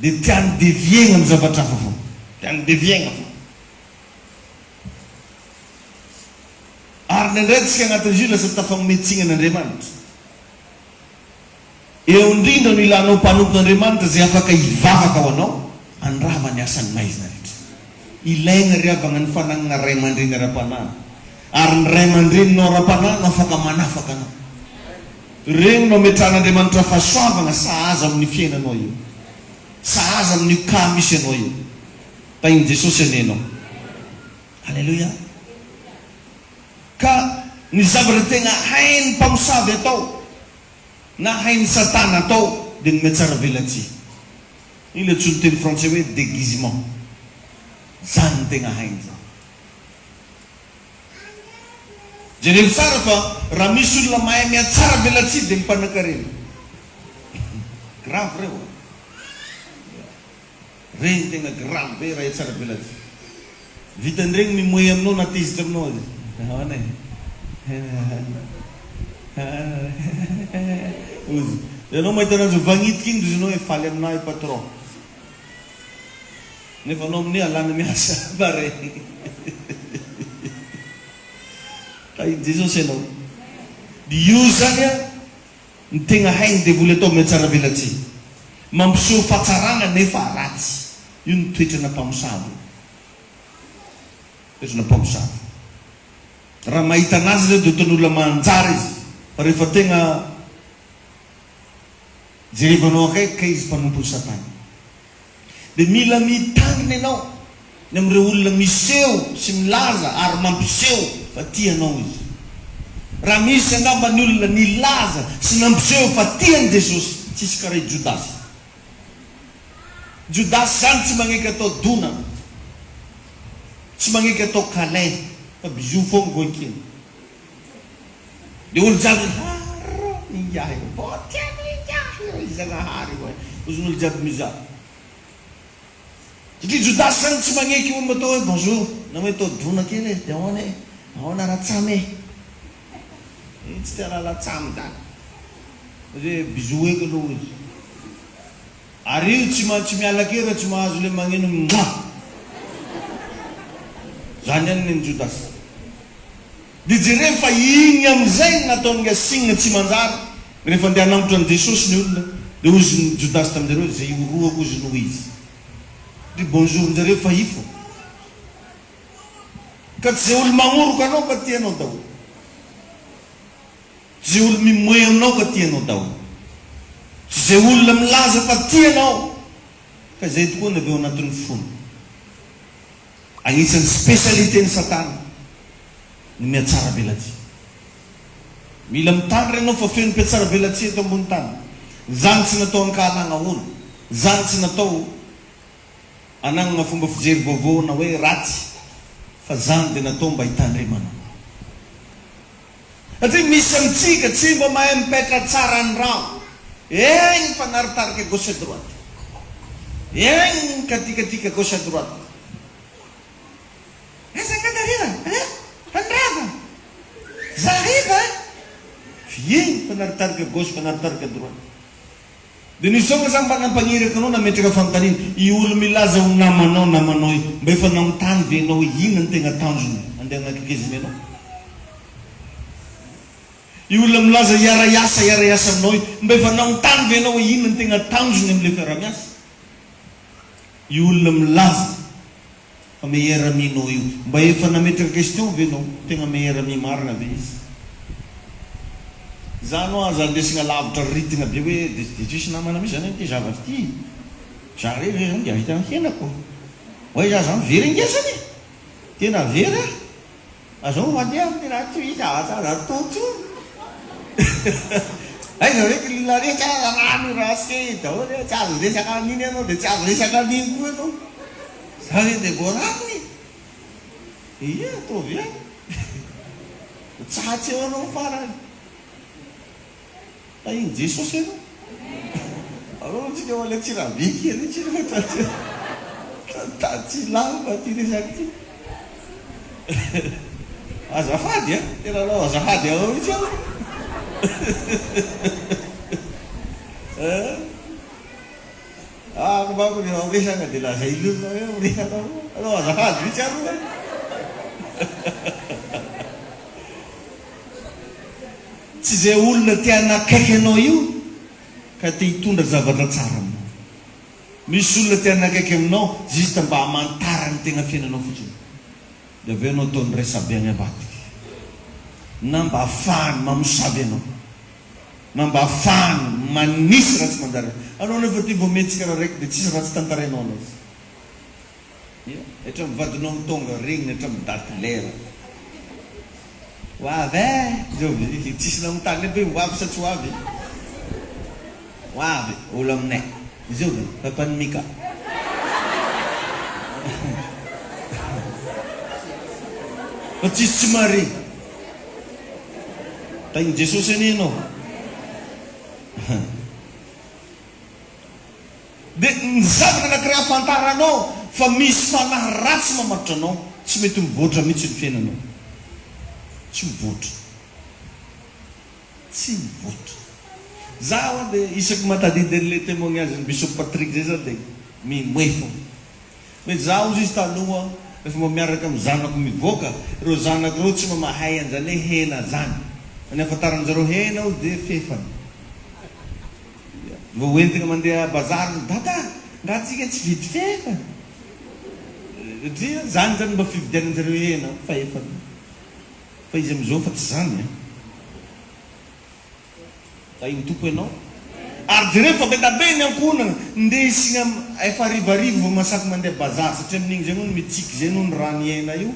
Dia tiany devier-na amin'ny zavatra hafa foana. Tiany devier-na foana. Ary indraindray tsika agnatin'izy io lasa tafagnome tsiny an'Andriamanitra. Eo indrindra no ilanao mpanompon'Andriamanitra izay afaka hivavaka ho anao handrava ny asan'ny maizina rehetra. Ilaina ry havagna ny fanagnana ray aman-dreny ara-panahy. Ary ny ray aman-dreninao ara-panahy no afaka manafaka anao. Ireny no ametrahan'Andriamanitra fahasoavagna sahaza amin'ny fiainanao io. Sahaza amin'io cas misy anao io. Tahin'i Jesosy anie ianao. Alléluia. Ka ny zavatra tegna hain'ny mpamosavy atao na hain'i satana atao dia ny mihatsaravelatsihy. Io ilay antsoin'ny teny frantsay hoe déguisement. Zany no tegna hainy zany. Jerevo tsara fa raha misy olona mahay mihatsaravelatsihy dia ny mpanakarena. Grave reo a. Regny tegna grave be raha hihatsaravelatsihy. Vitan'iregny mimoe aminao na tezitra aminao aza izy. Ahoana e? Hozy. Ianao mahita ananjy mivagnitiky igny de izy anao hoe faly aminahy patron. Nefa anao amin'io alana miasa pareil. Tahin'i Jesosy ianao. Io zany an, ny tegna hain'ny devoly atao mihatsaravelatsihy. Mampiseho fahatsarana nefa ratsy. Io ny toetrana mpamosavy io. Toetrana mpamosavy. Raha mahita anazy zao dia ohatran'ny olona manjary izy. Fa rehefa tegna jerevanao akaiky kay izy mpanompon'i satana. Dia mila mitandrina ianao ny amin'ireo olona miseho sy milaza ary mampiseho fa tia anao izy. Raha misy angamba ny olona nilaza sy nampiseho fa tia an'i Jesosy, tsisy karaha i Jodasy. Jodasy izany tsy magneky atao dona, tsy magneky atao câlin, fa bisous foagna vao ekeny. Dia olo jiaby haro ingahy io, vao tianao ingahy io, i Zagnahary io e, ozon'olo jiaby mizaha. Satria Jodasy zany tsy magneky olo atao hoe bonjour, na hoe atao dona kely e, dia ahoana e, ahoana ratsamy e. Iny tsy te hahalala tsamy zany. Hoe bisous eky aloha izy. Ary io tsy tsy miala kely raha tsy mahazo le magneno mwah! Zany ihany nen'i Jodasy. Dia jereo fa igny amizay ny nataon'i Ngasing tsy manjary, rehefa andeha hanambotra an'i Jesosy ny olona, dia hozy Jodasy taminjareo hoe zay orohako hozy no izy. Ry bonjour njareo fa ifo. Ka tsy zay olo magnoroka anao ka tia anao daholo. Tsy zay olo mimoe aminao ka tia anao daholo. Tsy zay olona milaza fa tia anao ka zay tokoa ny avy ao anatin'ny fony. Agnisan'ny spécialité-n'i Satana ny mihatsara velatsihy. Mila mitandrina ianao fa feno mpihatsara velatsihy eto ambony tany. Zany tsy natao hankahalagna olo. Zany tsy natao hanagnana fomba fijery vaovao na hoe ratsy fa zany dia natao mba hitandremana. Satria misy amintsika tsy mba mahay mipetra tsara ny rano. Egny mifanaritarika gauche à droite. Egny mikatikatika gauche à droite. Aiza nga nareo eh? Fandrava! J'arrive eh! F'igny mifanaritarika gauche mifanaritarika droite. Dia nisy fotoana za mba nampagniraka anao nametraka fanontaniana, io olo milaza ho namanao namanao io, mba efa nanontany ve enao hoe inona no tegna tanjony andeha hanakekeziny anao? Io olona milaza hiara-hiasa hiara-hiasa aminao io, mba efa nanontany ve enao hoe inona no tegna tanjony amin'ilay fiaraha-miasa? Io olona milaza Fa meilleur ami nao io. Mba efa nametraka question ve nao? Tegna meilleur ami marina ve izy? Za aloha aza andesigna lavitra ritina be hoe de de tsisy namana mihitsy zany amty zavatra ty. Za rery ve zany de ahita ny fiainako? Oay za zany very ange zany e! Tena very ah! Azao mandeha amin'ny raha toy izy aza aza atao tsony. Aiza ve k'ilay rehetra rano race daholo e, tsy azo resaka an'iny ianao dia tsy azo resaka an'iny koa ianao. Za ve dia vao rano e? Ia, ataovy ihany. Tsatsy eo anao farany. Tahin'i Jesosy ianao. Aleo tsika ho any Antsirabe kely itsy fa tsy lava ity resaka ity. Azafady a, tena anao azafady anao mihitsy aho. Ah, manko rehefa miresaka dia lazain'olona hoe miresaka anao azafady mihitsy aloha. Tsy izay olona te hanakaiky anao io ka te hitondra zavatra tsara aminao. Misy olona te hanakaiky aminao juste mba hamantarany ny tegna fiainanao fotsiny. Dia avy eo ianao ataony resabe any ambadika. Na mba ahafahany mamosavy anao. Na mba ahafahany manisy raha tsy manjary. Anao nefa ty vao mihetsika raha raiky dia tsisy raha tsy tantarainao anazy. Ia, hatramin'ny vadinao no tonga regniny hatramin'ny daty lera. Ho avy eh! Zao tsisy nanontany aby hoe ho avy sa tsy ho avy. Ho avy, olo aminay. Zao ve, papan'i Mika. Fa tsisy tsy mahare. Tahin'i Jesosy anie ianao. Dia ny zavatra anankiray ahafantaranao. Fa misy fanahy ratsy mamatotra anao, tsy mety mivoatra mihitsy ny fiainanao. Tsy mivoatra. Tsy mivoatra. Za hoa dia isaky mahatadidy an'ilay témoignage-n'i Bishop Patrick zay za dia mimoe foana. Hoe za hozy izy taloha rehefa mba miaraka amin'ny zanako mivoaka, ireo zanako ireo tsy mba mahay an'izany hoe hena zany. Fa ny ahafantaran-jareo hena hozy dia fefany. Vao hoentina mandeha bazary ny dada, nga tsika tsy vidy fefany? Satria zany zany mba fividianan-jareo hena, fahefany. Fa izy amin'izao fa tsy zany an. Tahin'ny Tompo ianao. Ary jereo fa be da be ny ankohonana ndesiny am efa harivariva vao masaky mandeha bazary satria amin'igny zay hono mitsiky zay noho ny rano hena io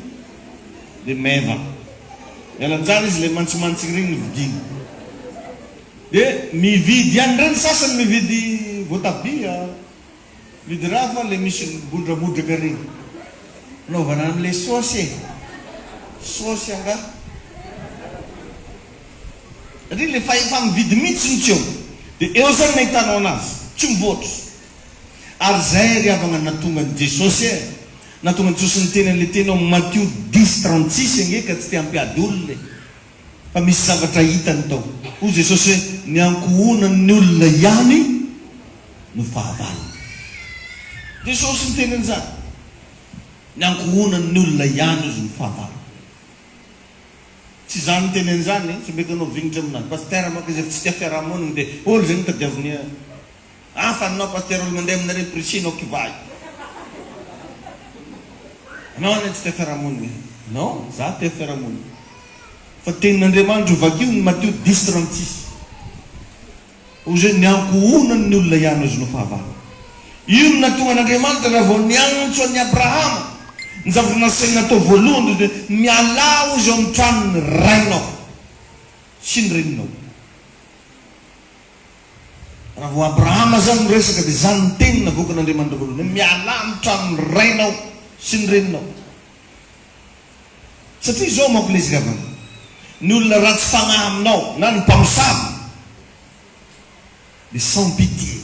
de meva. Miala anjara izy le mantsimantsiny regny no vidiany. De mividy ihany ndray ny sasany mividy voatabia. Mividy raha fa le misy mibodrabodraka regny. Anaovana anle saosy e. Saosy angaha. Satria le fahefa-mividy mihitsy no tsy eo. De eo zany no ahitanao anazy. Tsy mivoatra. Ary zay ry havagna nahatonga an'i Jesosy e. Nahatonga an'i Jesosy niteny anle teny ao Matio dix 36 ange ka tsy te hampiady olona e. Fa misy zavatra hitany tao. Hoy Jesosy hoe, Ny ankohonan'ny olona ihany no fahavalony. Jesosy niteny an'izany. Ny ankohonan'ny olona ihany hozy no fahavalony. Tsy izaho niteny an'izany e, tsy omeko anao vignitra aminazy. Pasitera manko izy efa tsy tia fiarahamonina dia olo izay no tadiaviny Hafa anao pasitera olo mandeha aminareo pricino kivay. Anao anie tsy tia fiarahamonina e. Non, za tia fiarahamonina. Fa tenin'Andriamanitra io vakio ny Matio dix 36. Hoy izy hoe ny ankohonany ny olona ihany hozy no fahavalo. Io no nahatonga an'Andriamanitra raha vao niantso an'i Abrahama. Ny zavatra nasainy natao voalohany dia hoe mialà hozy ao amin'ny tranon'ny rainao sy ny reninao. Raha vao Abrahama izany no resaka dia izany ny teny navoakan'Andriamanitra voalohany hoe mialà amin'ny tranon'ny rainao sy ny reninao. Satria izao manko lesy ry havana, ny olona ratsy fagnahy aminao na ny mpamosavy dia sans pitié.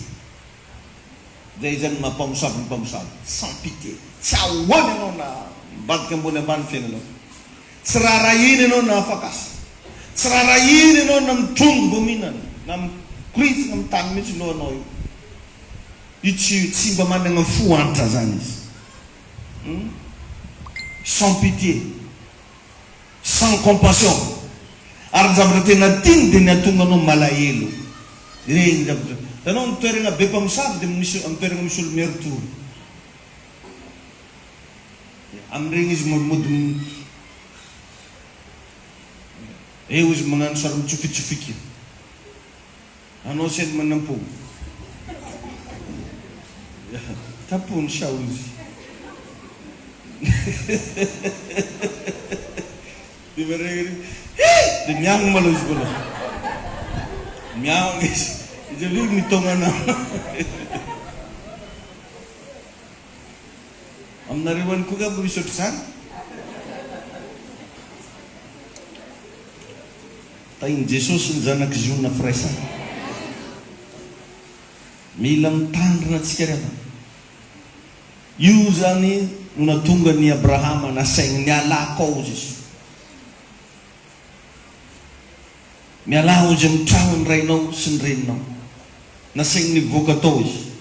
Izay izany no maha mpamosavy ny mpamosavy, sans pitié. Tsy ahoany ianao na mivadika ambony ambany ny fiainanao. Tsy raharahiana ianao na afaka asa. Tsy raharahiana ianao na mitrongy vao mihinana, na mikoritsina amin'ny tany mihitsy lohanao io. Io tsy tsy mba managna fo antra zany izy. Hum. Sans pitié. Sans compassion. Ary ny zavatra tena tiany dia ny hahatonga anao malahelo. Ireny zavatra. Hitanao ny toeragna be mpamosavy dia misy amin'ny toeragna misy olo miari-tory. Amin'ireny izy mody eo izy magnano sary mitsofitsofika. Anao seny manampo. Tapony saozy. Dia maregny He! Dia miangona malôha izy voalohany. Miangona izy. Izy avy eo mitaogna anao. Aminareo any koa angamba misy ohatr'izany? Tahin'i Jesosy ny zanak'i Ziona firaisana. Mila mitandrina antsika ry havana. Io izany no nahatonga an'i Abrahama nasainy nialà kao hozy izy. Mialà hozy amin'ny tranon'ny rainao sy ny reninao. Nasainy nivoaka tao izy.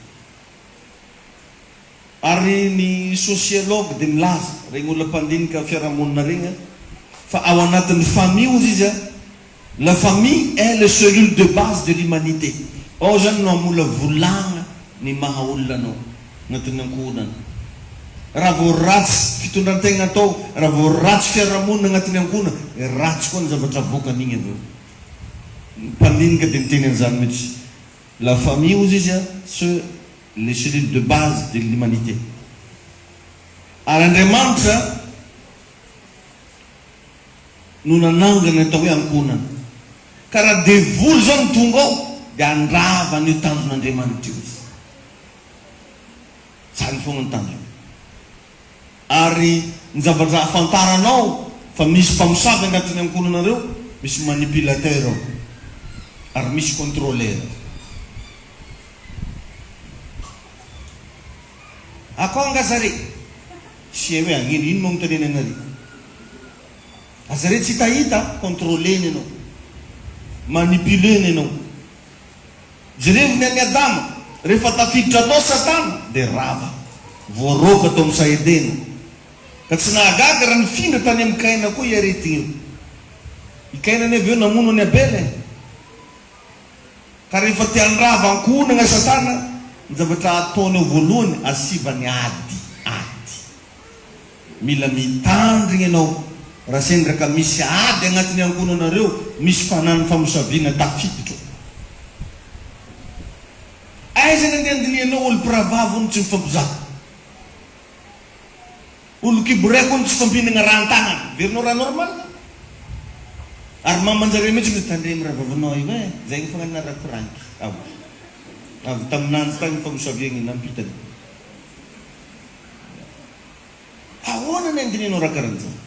Ary ny sociologue dia milaza, regny olona mpandinika fiarahamonina regny, fa ao anatin'ny famille hozy izy a, la famille est le cellule de base de l'humanité. Ao zany no hamolavolagna ny maha olona anao, anatin'ny ankohonana. Raha vao ratsy fitondran-tegna atao, raha vao ratsy fiarahamonina agnatin'ny ankohonana, dia ratsy koa ny zavatra avoakan'igny avy eo. Ny mpandinika dia miteny an'izany mihitsy. La famille hozy izy a, ce les cellules de base de l'humanité. Ary Andriamanitra no nanangana ny atao hoe ankohonana. Ka raha devoly izao no tonga ao dia handrava an'io tanjon'Andriamanitra io izy. Izany foana ny tanjony. Ary ny zavatra ahafantaranao fa misy mpamosavy agnatin'ny ankohonanareo, misy manipulateur ao, ary misy contrôleur. Akao nga zare? Tsy hay hoe hagnino, ino magnontaniana anareo? Aza re tsy hitahita, contrôler-ny ianao. Manipuler-ny ianao. Jerevo ny an'i Adama, rehefa tafiditra tao Satana dia rava. Voaroaka tao amin'ny saha Edena. Ka tsy nahagaga raha nifindra tany amin'i Kaina koa io aretigna io. I Kaina anie avy eo namono an'i Abela e. Ka rehefa te handrava ankohonana Satana, ny zavatra ataony ao voalohany, asivany ady, ady. Mila mitandrigna ianao raha sendra ka misy ady agnatin'ny ankohonanareo, misy fanan'ny famosaviana tafiditra ao. Aiza ny andeha andinihanao olo mpirahavavy hono tsy mifampizaka. Olo kibo raiky hono tsy fampihinagna raha an-tagnana. Heverinao raha normal zany? Ary maman-jareo mihitsy no tandremo rahavavinao io eh, zay fogna anarako ranky ao. Avy taminanjy tagny famosaviagna nampitany. Ahoana ny andinihanao raha karan'izany?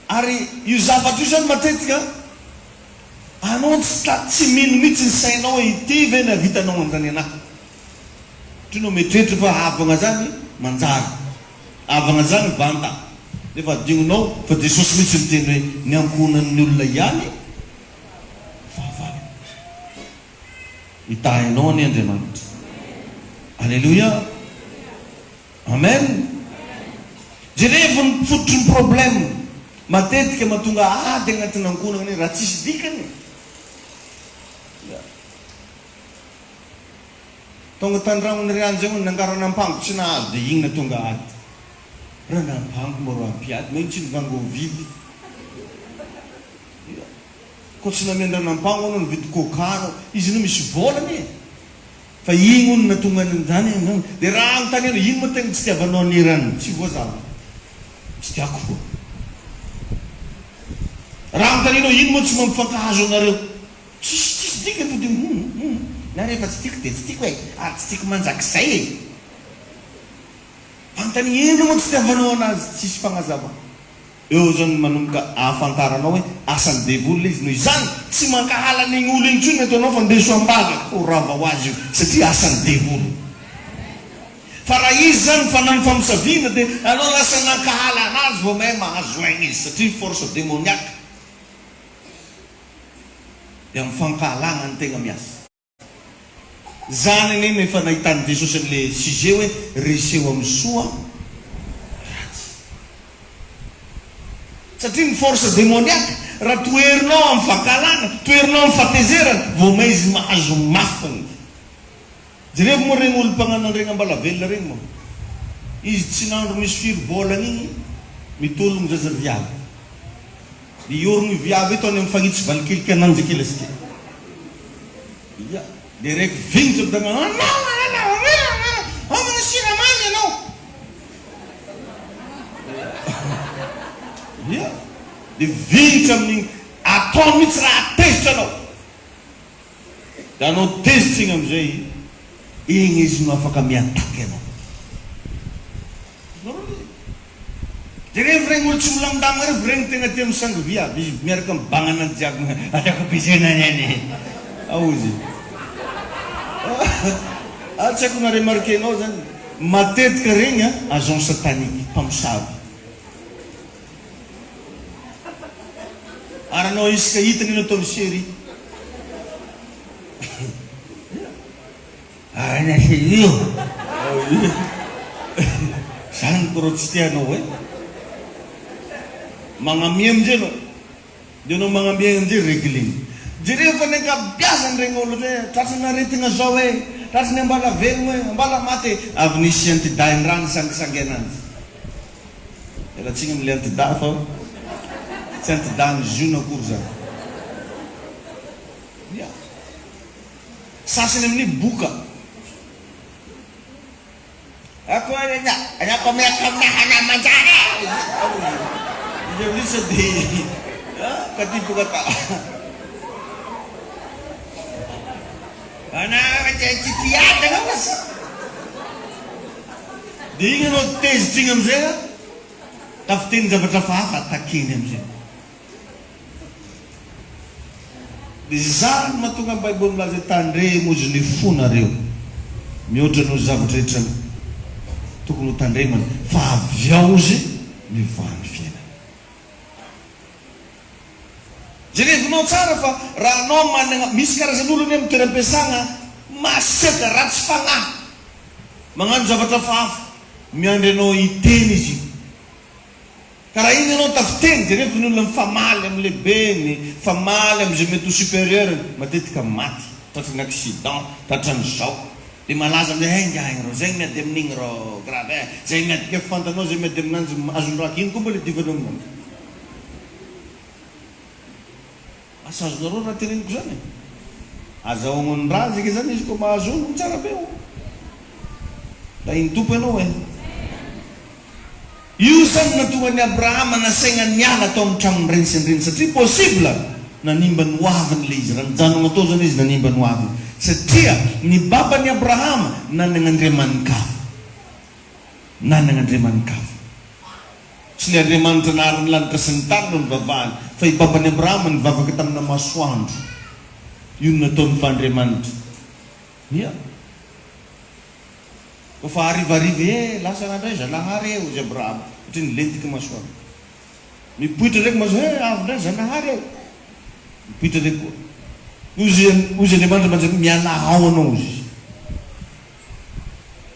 Ary io zavatra io zany matetika anao tsy ta tsy mino mihitsy ny sainao hoe ity ve no havitanao an'izany anah? Satria anao mieritreritra fa havagna zany manjary, havagna zany vanta, nefa adinonao fa Jesosy mihitsy niteny hoe ny ankohonan'ny olona ihany fahavalo. Hitahy anao anie Andriamanitra. Aleloia. Amen. Jerevo ny fototry ny problème. Matetika mahatonga ady agnatin'ny ankohonana anie raha tsisy dikany e. Ya. Tonga tandragnony ry anjy hono nangarana ampango tsy nahazo dia igny natonga ady. Raha nampango moa ro hampiady, magnino tsy nivango vily. Ya. Koa tsy namiandrana ampango anao nividy coca anao. Izy io misy vola anie. Fa igny hono natonga an'izany e. Dia raha anontaniana ino moa tegna tsy tiavanao an'i Iran? Tsy voazava. Tsy tiako fô. Raha anontanianao ino moa tsy mampifankahazo anareo? Tsisy tsisy dikany fa dia hum hum na rehefa tsy tiako dia tsy tiako e! Ary tsy tiako mandrakizay e! Anontaniana ino moa tsy tiavanao anazy? Tsisy fagnazavana. Eo zany no manomboka ahafantaranao hoe asan'ny devoly ilay izy, noho izany tsy mankahala an'igny olo igny intsony ny ataonao fa ndeso am-bavaka, ho rava ho azy io satria asan'ny devoly. Fa raha izy zany fanao famosaviana dia anao lasa nankahala anazy vao may mahazo aigna izy satria force demoniaque dia amin'ny fankahalagna no tegna miasa. Zany anie no efa nahitan'i Jesosy an'le sujet hoe reseo amin'ny soa ratsy. Satria ny force demoniaque raha toherinao amin'ny fankahalana, toherinao amin'ny fahatezerana, vao may izy mahazo mafy fogna. Jerevo moa regny olo mpagnano anregny ambalavelona regny moa. Izy tsy nandro misy firy volagna igny mitologno zaza viavy. Ny orogno viavy eto any mifagnitsy valikiliky ananjy kely asika. Ia, le raiky vignitra be manao anao anao homagna siramamy ianao. Ia, de vignitra amin'igny ataony mihitsy raha tezitra anao. De anao tezitra igny amizay, igny izy no afaka mi-attaque anao. Azonareo le izy? Jerevo regny olo tsy milamindamina reo regny tegna tia misangy viavy izy miaraka mibagnana ny jiaby ataoko bizina neny ao izy ah tsy haiko na remarquer-nao zany matetika regny a agent satanique mpamosavy ary anao isaka hitany anao ataony chérie Arahina chérie ô! Zany ko rô tsy tianao e! Magnamia amizay anao, de anao magnamia amizay reglena. Jereo fa ny ankabiazany regny olo regny tratran'ny aretigna zao e, tratran'ny ambala velogno e, ambala maty e, avy nisy antidahin-draha nisangisangy ananjy. Miala tsiny amle antidahy fa tsy antidahin'i Ziona akory zany. Ya. Sasany amin'ny boka. Izy amin'io sady katiboka ta. Dia iny ianao tezitra iny amin'izay an, tafiteny zavatra hafahafa attaquer-ny amin'izay. Izany no mahatonga ny Baiboly milaza hoe tandremo izy ny fonareo mihoatra noho ny zavatra rehetra. tokony ho tandremana fa avy ao izy mivaha ny fiainana. Jerevinao tsara fa raha anao managna, misy karazan'olo anie amin'ny toeram-piasagna masiaka, ratsy fagnahy, magnano zavatra hafahafa, miandry anao hiteny izy io. Ka raha iny ianao tafiteny, jereko ny olona mifamaly amin'ny lehibeny, mifamaly amin'izay mety ho supérieur-ny, matetika maty, tratran'ny accident, tratran'izao. Dia malaza amin'izay, hay ingahy igny rô, zay miady amin'igny rô, grave eh, zay miady, k'efa fantanao zay miady aminanjy, azony raha, ino koa mbola iadivanao aminanjy? Asa azonareo raha teneniko zany e? Azahoagnon-draha zeke zany izy koa mahazo ono tsara be o! Tahin'ny Tompo ianao e! Io zany nahatonga an'i Abrahama nasaigna niala tao amin'ny tragnon'ny rainy sy ny reniny satria possible nanimba ny hoaviny le izy, raha nijanogna tao zany izy nanimba ny hoaviny satria ny baban'i Abrahama nanagna andriamani-kafa, nanagna andriamani-kafa. Tsy ny Andriamanitra nahary ny lanitra sy ny tany no nivavahany, fa i baban'i Abrahama nivavaka tamina masoandro. Io no nataony fa Andriamanitra. Ia. Koa fa harivariva, eh, lasa nandray Zanahary eh, hozy Abrahama, satria nilentiky masoandro. Mipoitra ndraiky masoandro, eh, avy ndray Zanahary eh. Mipoitra ndraiky koa. Hozy, hozy Andriamanitra manjary, mialà ao anao, hozy izy.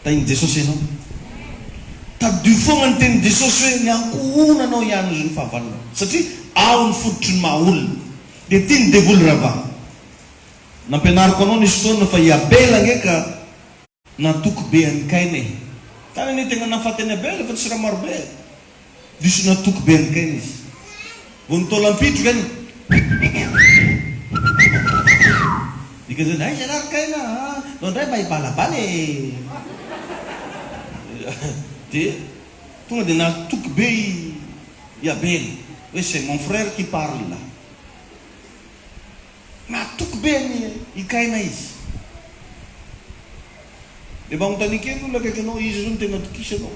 Tahin'i Jesosy ianao. Tadidio foagna ny tenin'i Jesosy hoe ny ankohonanao ihany no fahavalonao. Satria ao ny fototry ny maha olona. Dia tian'ny devoly ravana. Nampianariko anao nisy fotoana fa i Abela ange ka natoky be an'i Kaina e. Tany anie tegna nahafaty an'i Abela fa tsy raha marobe e. Diso natoky be an'i Kaina izy. Vao nitaolam-pitroka any. Dikan'izany, aiza ialahy ry Kaina a? Nao indray mba hibalabala e! Dia tonga dia natoky be i Abela, hoe c'est mon frère qui parle là. Natoky be an'i i Kaina izy. Dia mba anontania kely olona akaiky anao, iza zao no tena atokisanao?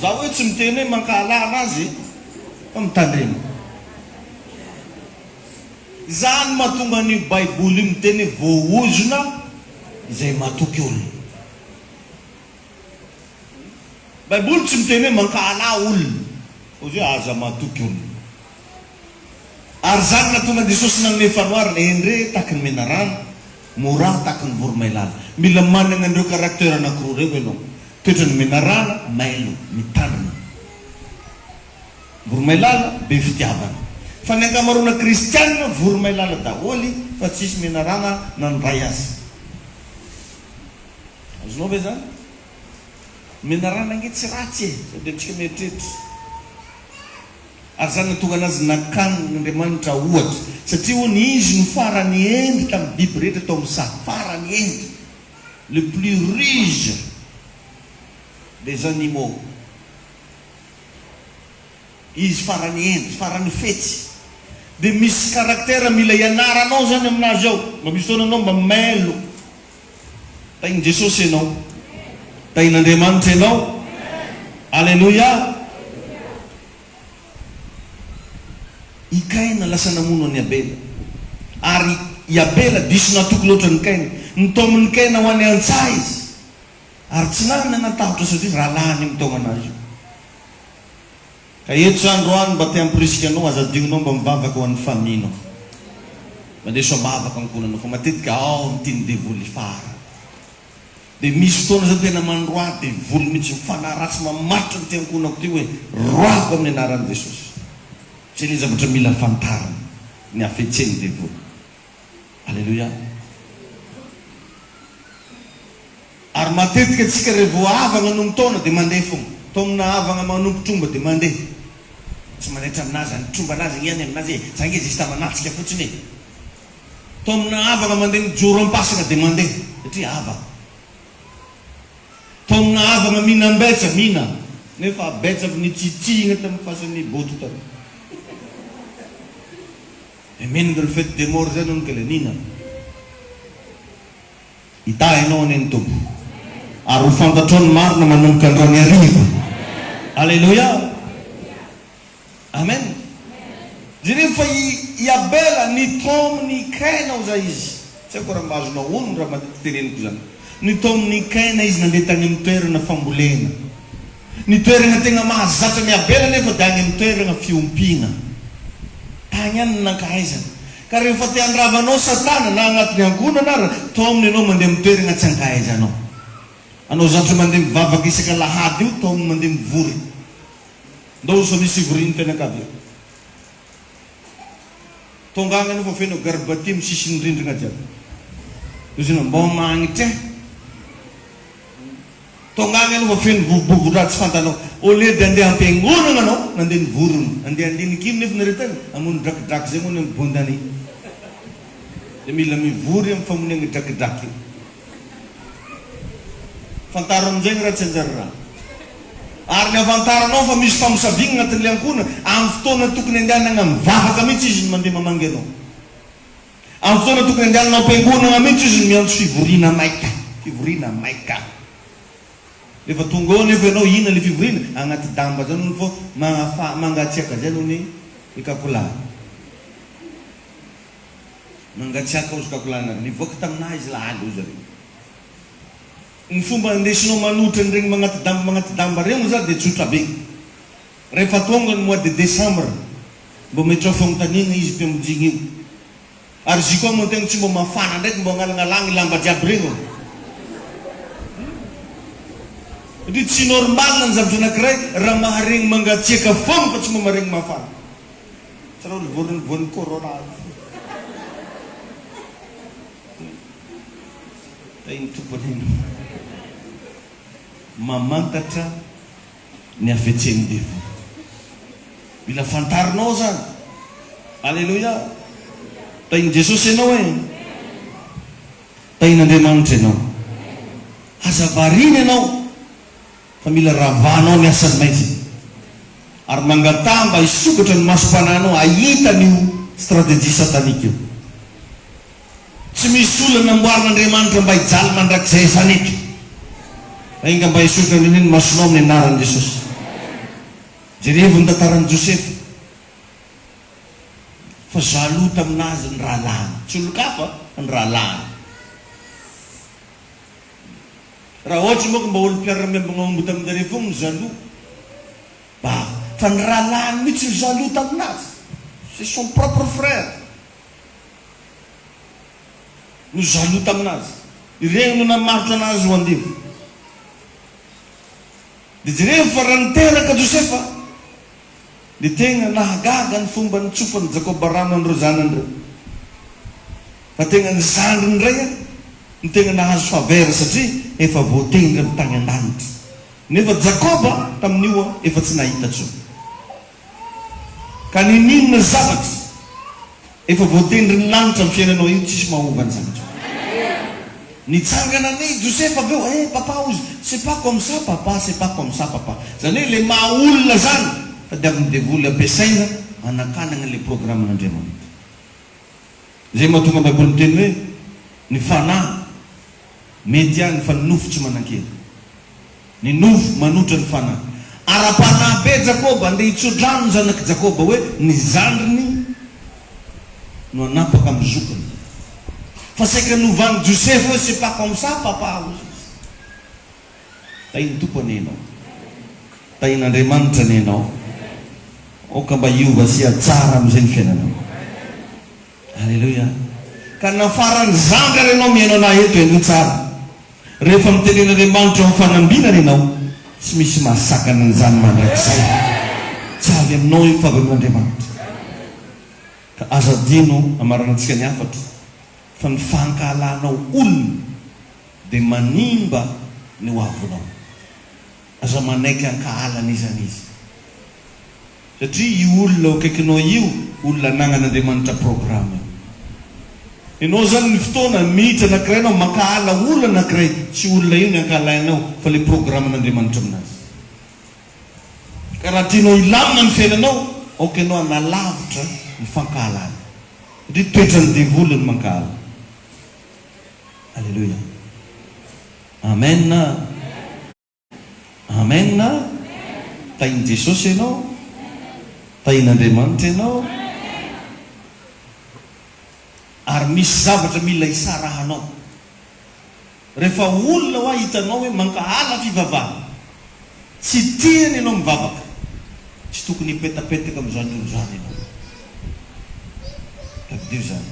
Za hoe tsy miteny hoe mankahala anazy fa mitandrema. Izany mahatonga an'io baiboly io miteny hoe voaozona izay matoky olona. Baiboly tsy miteny hoe mankahalà olona, fa hoe aza matoky olona. Ary izany nahatonga an'i Jesosy nanome fanoharana, Endre tahaky ny menarana, morà tahaky ny voromailala. Mila manana an'ireo caractère anankiroa ireo ianao. Toetran'ny menarana, mailo, mitandrina. Voromailala, be fitiavana. Fa ny ankamaroana kristianina, voromailala daholo fa tsisy menarana na ny iray aza. Azonao ve zany? Menarana ange tsy ratsy e! Sao dia antsika mieritreritra. Ary zany nahatonga anazy nakan Andriamanitra ohatra. Satria hono izy no farany hendry tamin'ny biby rehetra tao amin'ny saha. Farany hendry. Le plus ruse des animaux. Izy farany hendry, farany fetsy. Dia misy caractère mila ianaranao zany aminazy ao. Mba misy fotoana anao mba mailo. Tahin'i Jesosy ianao. Tahin'Andriamanitra ianao. Aleloia. I Kaina lasa namono an'i Abela. Ary i Abela diso natoky loatra an'i Kaina. Nitaomin'i Kaina ho any an-tsaha izy. Ary tsy nanana tahotra satria rahalahiny mitaona anazy io. Ka eto za androany mba te hamporisika anao, aza adinonao mba mivavaka ho an'ny famille-nao. Mandeso am-bavaka ankohonanao fa matetika ao no tian'ny devoly hifaharana. Dia misy fotoana zany tena mandroaha devoly mihitsy, mifanahy ratsy mamatotra an'ity ankohonako ity hoe roahako amin'ny anaran'i Jesosy. Zay ilay zavatra mila fantarina, ny hafetsen'ny devoly. Aleloia. Ary matetika antsika revo havagna no mitaona dia mandeha fogna. Taomina havagna manompo tromba dia mandeha. Tsy manaitra aminazy zany, tromba anazy igny ihany aminazy e, za nge juste manatsika fotsiny e. Taomina havagna mandeha mijoro am-pasagna dia mandeha satria havagna. Taomina havagna mihinam-betsa, mihina, nefa betsa avy nitsitsihigna tamin'ny fasan'i Boto tany. Amen le fete des morts zany hono kle nina. Hitahy anao anie ny Tompo. Ary ho fantatrao ny marina manomboka androany hariva. Aleloia. Amen. Jereo fa i i Abela nitaomin'i Kaina ho za izy. Tsy haiko raha mba azonao onony raha matetika teneniko izany. Nitaomin'i Kaina izy nandeha tany amin'ny toerana fambolena. Ny toerana tegna mahazatra an'i Abela anefa dia any amin'ny toerana fiompiana. Tany ihany no nankahaizany. Ka rehefa te handrava anao Satana, na agnatin'ny ankohonana ara, taominy ianao mandeha amin'ny toerana tsy ankahaizanao. Anao zatra mandeha mivavaka isaka alahady io, taominy mandeha mivory. Ndao sao misy fivorian'ny fianakaviana. Tonga agny anao fa feno garbaty amin'ny sisin'ny rindrigna jiaby. Hoy izy mbô magnitra eh. Tonga agny anao fa feno vovobovo-draha tsy fantanao. Au lieu de andeha am-piangonagna anao, nandeha nivorogno. Andeha handiniky ino nefa nareo tagny? Hamono drakidraky zay moa ny amin'ny bondany. De mila mivory amin'ny famonoagna drakidraky io. Fantaro amin'izay ny raha tsy hanjary raha. Ary ny ahafantaranao fa misy famosaviana agnatin'ilay ankohonana, amin'ny fotoana tokony andehanana mivavaka mihitsy izy no mandeha mamangy anao. Amin'ny fotoana tokony andehanana am-piangonana mihitsy izy no miantso fivoriana maika. Fivoriana maika. Rehefa tonga ao anefa ianao, inona ilay fivoriana? Agnaty damba zany hono fô magnafa, mangatsiaka zay hono i kakolahy. Nangatsiaka ozy kakolana nivoaka taminah izy lahaly ozy zareo. Ny fomba andesinao manohitra an'iregny magnati-damba magnati-damba regny za de tsotra be. Rehefa tonga ny mois de décembre mba metrao fagnontaniagna izy mpiamojigny io. Ary izy koa moa tegna tsy mba mafana ndraiky mba agnalagnalagny lamba jiaby regny ô. Satria tsy normal ny zavatra anakiray raha maharegny mangatsiaka fogna fa tsy mba maharegny mafana. Tsy raha olo voan'ny voan'ny corona aby fo. Tahin'ny Tompo anie ianao. Mamantatra ny hafetsen'ny devoly. Mila fantarinao zany. Alléluia. Tahin'i Jesosy ianao e. Tahin'Andriamanitra ianao. Aza variana ianao. Fa mila ravanao ny asan'ny maizina. Ary mangataha mba hisokatra ny masom-panahinao hahita an'io stratégie satanique io. Tsy misy olona namboarin'Andriamanitra mba hijaly mandrakizay izany eto. Fa enga mba hisokatra anie ny masonao amin'ny anaran'i Jesosy. Jerevo ny tantaran'i Josefa. Fa jaloux tamin'azy ny rahalahiny. Tsy olon-kafa fa ny rahalahiny. Raha ohatra manko mba olo mpiara-miambigna omby taminjareo fogna ny jaloux ba fa ny rahalahiny mihitsy no jaloux taminazy, c'est son propre frère no jaloux taminazy, iregny no namarotra anazy ho andevo. De jerevo fa raha niteraka Josefa de tegna nahagaga ny fomba nitsofan'i Jakoba rano an'ireo zanany ireo. Fa tegna ny zandriny indray an no tegna nahazo faveur satria efa voatendry avy tany an-danitra. Nefa Jakoba tamin'io an efa tsy nahita tsony. Ka ninoninona zavatra efa voatendrin'ny lanitra amin'ny fiainanao io tsisy mahova an'izany intsony. Nitsangana anie i Josefa avy eo, eh papa hozy, c'est pas comme ça papa, c'est pas comme ça papa. Zany hoe le maha olona zany tadiavin'ny devoly ampiasaina hanakanana le programme-n'Andriamanitra. Izay mahatonga ny Baiboly miteny hoe, Ny fanahy mety ihany fa ny nofo tsy manan-kery. Ny nofo manotra ny fanahy. Ara-panahy be Jakoba, andeha hitso-drano ny zanak'i Jakoba hoe ny zandriny no hanapaka amin'ny zokiny. Fa saika novan'i Josefa hoe c'est pas comme ça papa hozy izy. Tahin'ny Tompo anie ianao. Tahin'Andriamanitra anie ianao. Aoka mba hiova sy hihatsara amin'izay ny fiainanao. Aleloia. Ka na faran'ny zandry ary ianao mihaino anah eto, henoy tsara. Rehefa mitenen'Andriamanitra ao amin'ny fanambinana ianao, tsy misy mahasakana an'izany mandrakizay. Tsy avy aminao io fa avy amin'Andriamanitra. Ka aza adino amaranantsika ny hafatra fa ny fankahalanao olona dia manimba ny ho avinao. Aza manaiky hankahala an'iza n'iza. Satria io olona eo akaikinao io, olona anagnan'Andriamanitra programme io. Ianao zany ny fotoana minitra anakiray anao mankahala olona anakiray, tsy olona io ny ankahalainao fa le programme-n'Andriamanitra aminazy. Ka raha tianao hilamina ny fiainanao, aoka ianao hanalavitra ny fankahalana. Satria toetran'ny devoly ny mankahala. Aleloia. Amen. Amen. Tahin'i Jesosy ianao. Tahin'Andriamanitra ianao. Ary misy zavatra mila isarahanao. Rehefa olona hoa hitanao hoe mankahala fivavahana, tsy tiany ianao mivavaka, tsy tokony hipetapetaka amin'izany olona izany ianao. Tadidio izany.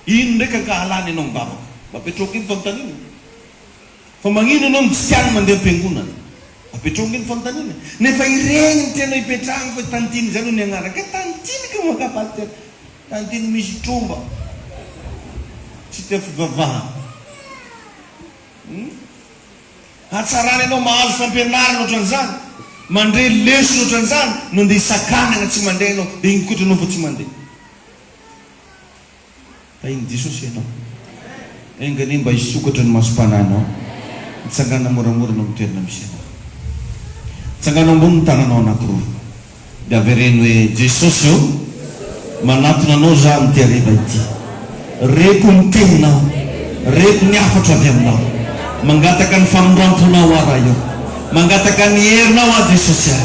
Ino ndraiky ankahalany ianao mivavaka? Mba apetraho ange ny fanontaniana. Fa magnino ianao no tsy tiany mandeha am-piangonana? Apetraho ange ny fanontaniana. Nefa ireny no tianao hipetrahana fa tantine izay no niagnarana. Ka tantine ka maka pasteur. Tantine misy tromba. Tsy tia fivavahana. Hum? Hatsarana ianao mahazo fampianarana ohatran'izany, mandre lesona ohatran'izany, no andeha hisakanana tsy mandeha ianao, dia iny koa ianao fa tsy mandeha. Tahin'i Jesosy ianao. Enga anie mba hisokatra ny masom-panahinao. Mitsangàna moramora eo amin'ny toerana misy anao. Tsangano ambony ny tananao anankiroa. Dia avereno hoe, Jesosy ô, manatona Anao zaho amin'ity hariva ity. Reko ny Teninao. Reko ny hafatra avy Aminao. Mangataka ny famindram-ponao aho Ray ô. Mangataka ny herinao aho Jesosy a.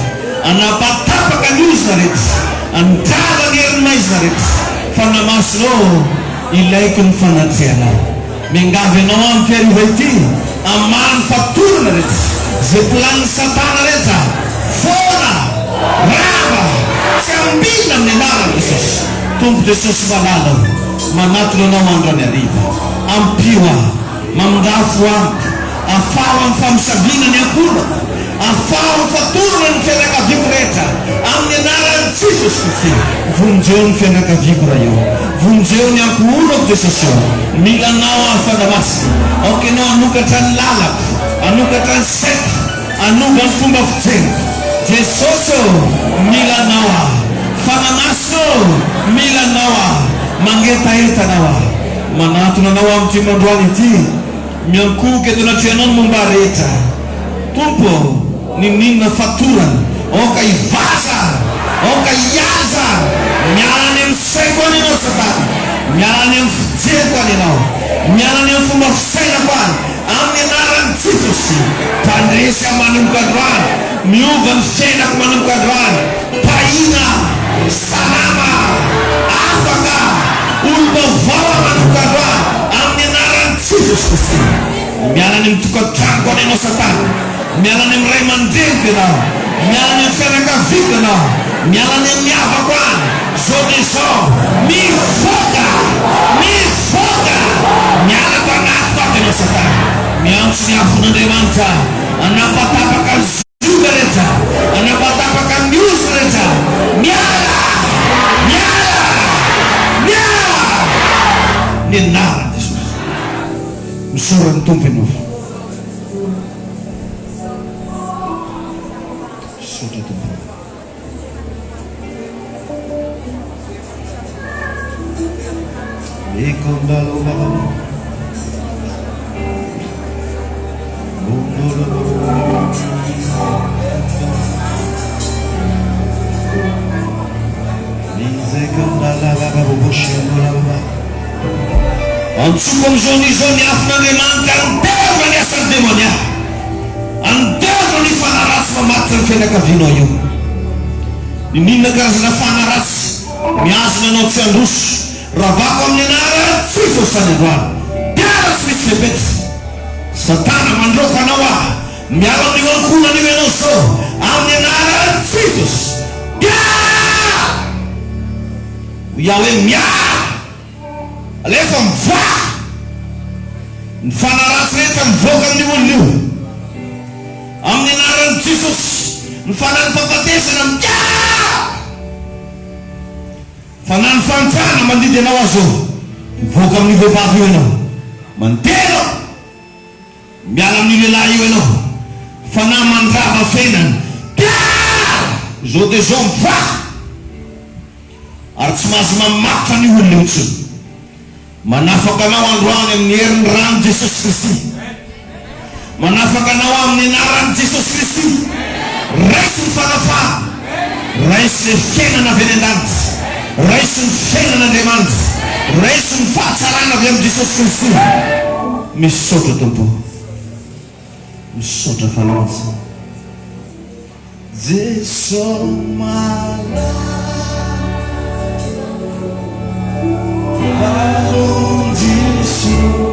Anapatapaka ny ozona rehetra. Andrava ny herin'ny maizina rehetra. Fanahy Masina ô, ilaiko ny fanatrehanao. Miangavy anao aho amin'ity hariva ity, hamaha ny fatorana rehetra. Izay planin'i Satana rehetra, foana, rava, tsy ambinina amin'ny anaran'i Jesosy. Tompo Jesosy malala ô, manatona anao andro any hariva. Ampio aho. Mamindrà fo amiko. Afaho amin'ny famosaviana ny ankohonako. Afaho amin'ny fatorana ny fianakaviako rehetra. Amin'ny anaran'i Jesosy Kristy. Vonjeo ny fianakaviako Ray ô. Vonjeo ny ankohonako Jesosy ô. Mila Anao aho Fanahy Masina. Aoka Ianao hanokatra ny lalako. Hanokatra ny saiko. Hanova ny fomba fijeriko. Jesosy ô, mila Anao aho. Fanahy Masina ô, mila Anao aho. Mangetaheta Anao aho. Manantona Anao aho amin'ity androany ity. Miankohoka eto anatrehanao ny momba rehetra. Tompo ô, n'inon'inona fatorana, aoka hivaza, aoka hihaza, miala any amin'ny saiko any ianao Satana, miala any amin'ny fijeriko any ianao, miala any amin'ny fomba fisainako any, amin'ny anaran'i Jesosy. Mpandresy aho manomboka androany, miova ny fiainako manomboka androany, tahiana, salama, afaka, olom-baovao aho manomboka androany, amin'ny anaran'i Jesosy Kristy. Miala any amin'ny tokantranoko any ianao Satana, miala any amin'ny ray aman-dreniko ianao, miala any amin'ny fianakaviako ianao, miala any amin'ny havako any, zao dia izao, mivoaka, mivoaka, miala ato anatiko ato ianao Satana, miantso ny afon'Andriamanitra hanapatapaka ny zioga rehetra, hanapatapaka ny ozona rehetra, miala, miala, miala, ny anaran'i Jesosy. Misaora ny Tompo ianao. Misaotra Tompo. Antsoiko amin'izao anio izao ny afon'Andriamanitra handevo ny asan'ny demonia, handevo ny fanahy ratsy mamatotra ny fianakavianao io. N'inon'inona karazana fanahy ratsy mihazona anao tsy handroso, ravako amin'ny anaran'i Jesosy any androany. Mpiala tsy misy fepetra. Satana mandroaka anao aho. Miala amin'io ankohonana io ianao izao amin'ny anaran'i Jesosy. Miala! Hoy aho hoe miala! Alefa mivoaha! Ny fanahy ratsy rehetra mivoaka amin'io olona io. Amin'ny anaran'i Jesosy, ny fanahin'ny fahafatesana miala! Fanahin'ny fahantrana mandidy anao aho izao. Mivoaka amin'io vehivavy io ianao. Mandeha ianao. Miala amin'io lehilahy io ianao. Fanahy mandrava fiainana. Miala! Izao dia izao mivoaha! Ary tsy mahazo mamatotra an'io olona io intsony. Manafaka anao androany amin'ny herin'ny ran'i Jesosy Kristy. Manafaka anao amin'ny anaran'i Jesosy Kristy. Raiso ny fanafahana. Raiso ilay fiainana avy any an-danitra. Raiso ny fiainan'Andriamanitra. Raiso ny fahatsarana avy amin'i Jesosy Kristy. Misaotra Tompo. Misaotra Fanahy Masina. Jeso malala Mpamonjy soa.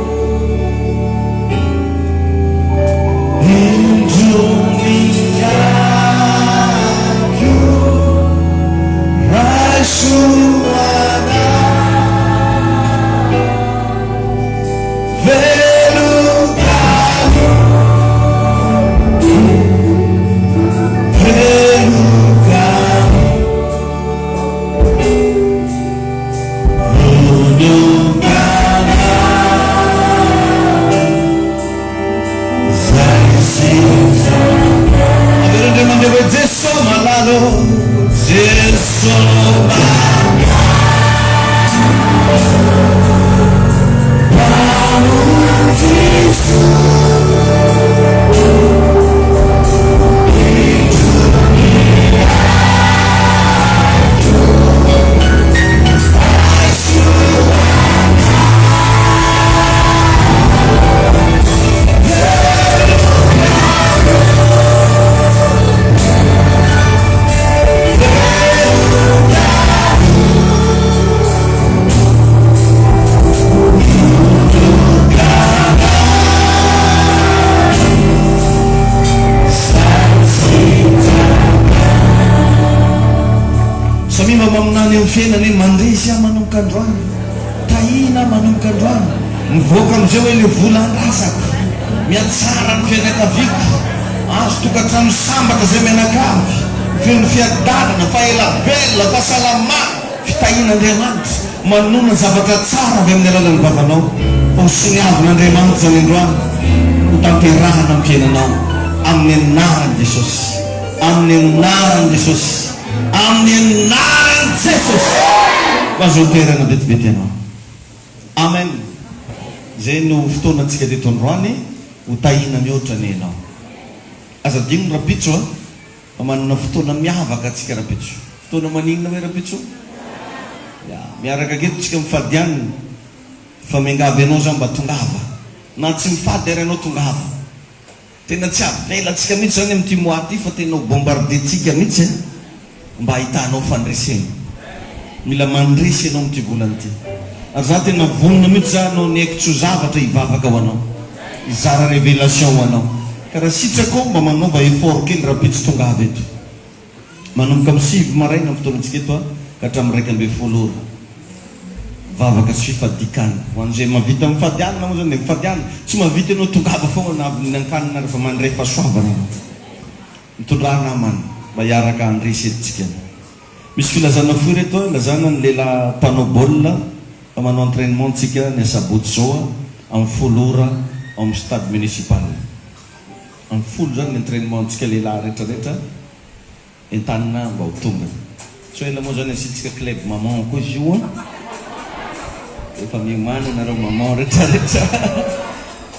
maminany amin'ny fiainana hoe mandresy aho manomboka androany, tahiana aho manomboka androany, mivoaka amin'izay hoe ilay vola andrasako, mihatsara ny fianakaviako, azo tokantrano sambatra izay mianakavy, feno fiadanana, fa ela velona, fahasalamana, Fitahian'Andriamanitra, manonona zavatra tsara avy amin'ny alalan'ny vavanao, fa ho soniavin'Andriamanitra izany androany, ho tanterahana amin'ny fiainanao, amin'ny anaran'i Jesosy, amin'ny anaran'i Jesosy, amin'ny anaran'i Jesosy! Mahazoa toerana vetivety ianao. Amen! Izay no fotoanantsika teto androany, ho tahiana mihoatra anie ianao. Aza adino ny rahampitso a! Fa manana fotoana miavaka tsika rapitso. Fotoana maninona hoe rapitso? Ya, miaraka aketo tsika mifady hanina. Fa miangavy anao za mba tongava. Na tsy mifady ary ianao tongava. Tena tsy avelantsika mihitsy zany amin'ity mois ty fa tena ho bombarder-tsika mihitsy a. Mba ahitanao fandresena. Mila mandresy ianao amin'ity volana ity. Ary za tena vonona mihitsy za hanao ny aiko tsy ho zavatra hivavaka ho anao. Hizara révélation ho anao. Ka raha sitrakao mba manaova effort kely rahampitso tongava eto. Manomboka amin'ny 9 maraina ny fotoanantsika eto ka hatramin'ny 11 ora. Vavaka sy fifadian-kanina. Ho an'izay mahavita mifady hanina moa zany dia mifady hanina. Tsy mahavita ianao tongava foana na avy nihinan-kanina ary fa mandray fahasoavana ianao. Mitondrà namana mba hiaraka handresy eto tsika. Misy filazana fohy ireto a, ilazana ny lehilahy mpanao baolina fa manao entrainement tsika ny asabotsy izao a, amin'ny folo ora ao amin'ny stade municipal. Amin'ny folo izany ny entrainement antsika lehilahy rehetra rehetra entanina mba ho tonga. Tsy ho ela moa izany asiantsika club maman koa izy io an! Efa miomàna nareo maman rehetra rehetra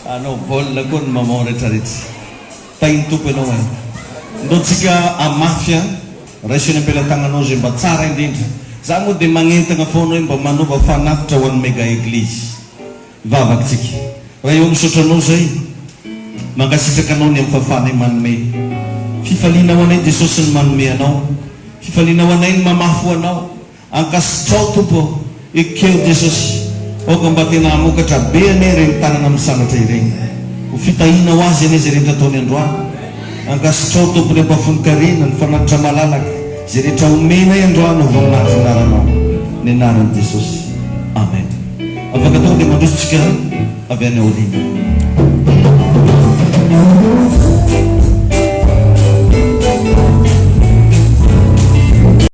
hanao baolina koa ny maman rehetra rehetra. Tahin'ny Tompo ianao eh. Ndao tsika hamafy an! Raiso eny am-pelatananao izay mba tsara indrindra. Za moa dia magnentana foana hoe mba manaova fanatitra ho an'ny Mega Eglise. Hivavaka tsika. Ray ô misaotra Anao zay. Mankasitraka Anao ny amin'ny fahafahanay manome. Fifaliana ho anay Jesosy ny manome Anao. Fifaliana ho anay ny mamafy ho Anao. Ankasitrao Tompo ô! Ekeo Jesosy! Aoka mba tena hamokatra be anie ireny tanana misandratra ireny. Ho fitahiana ho azy anie izay rehetra ataony androany. Ankasitrao Tompo ny ampahafolon-karena, ny fanatitra malalaka, izay rehetra omenay androany ho voninahitry ny anaranao. Ny anaran'i Jesosy. Amen. Afaka tonga dia mandroso tsika avy any aoriana.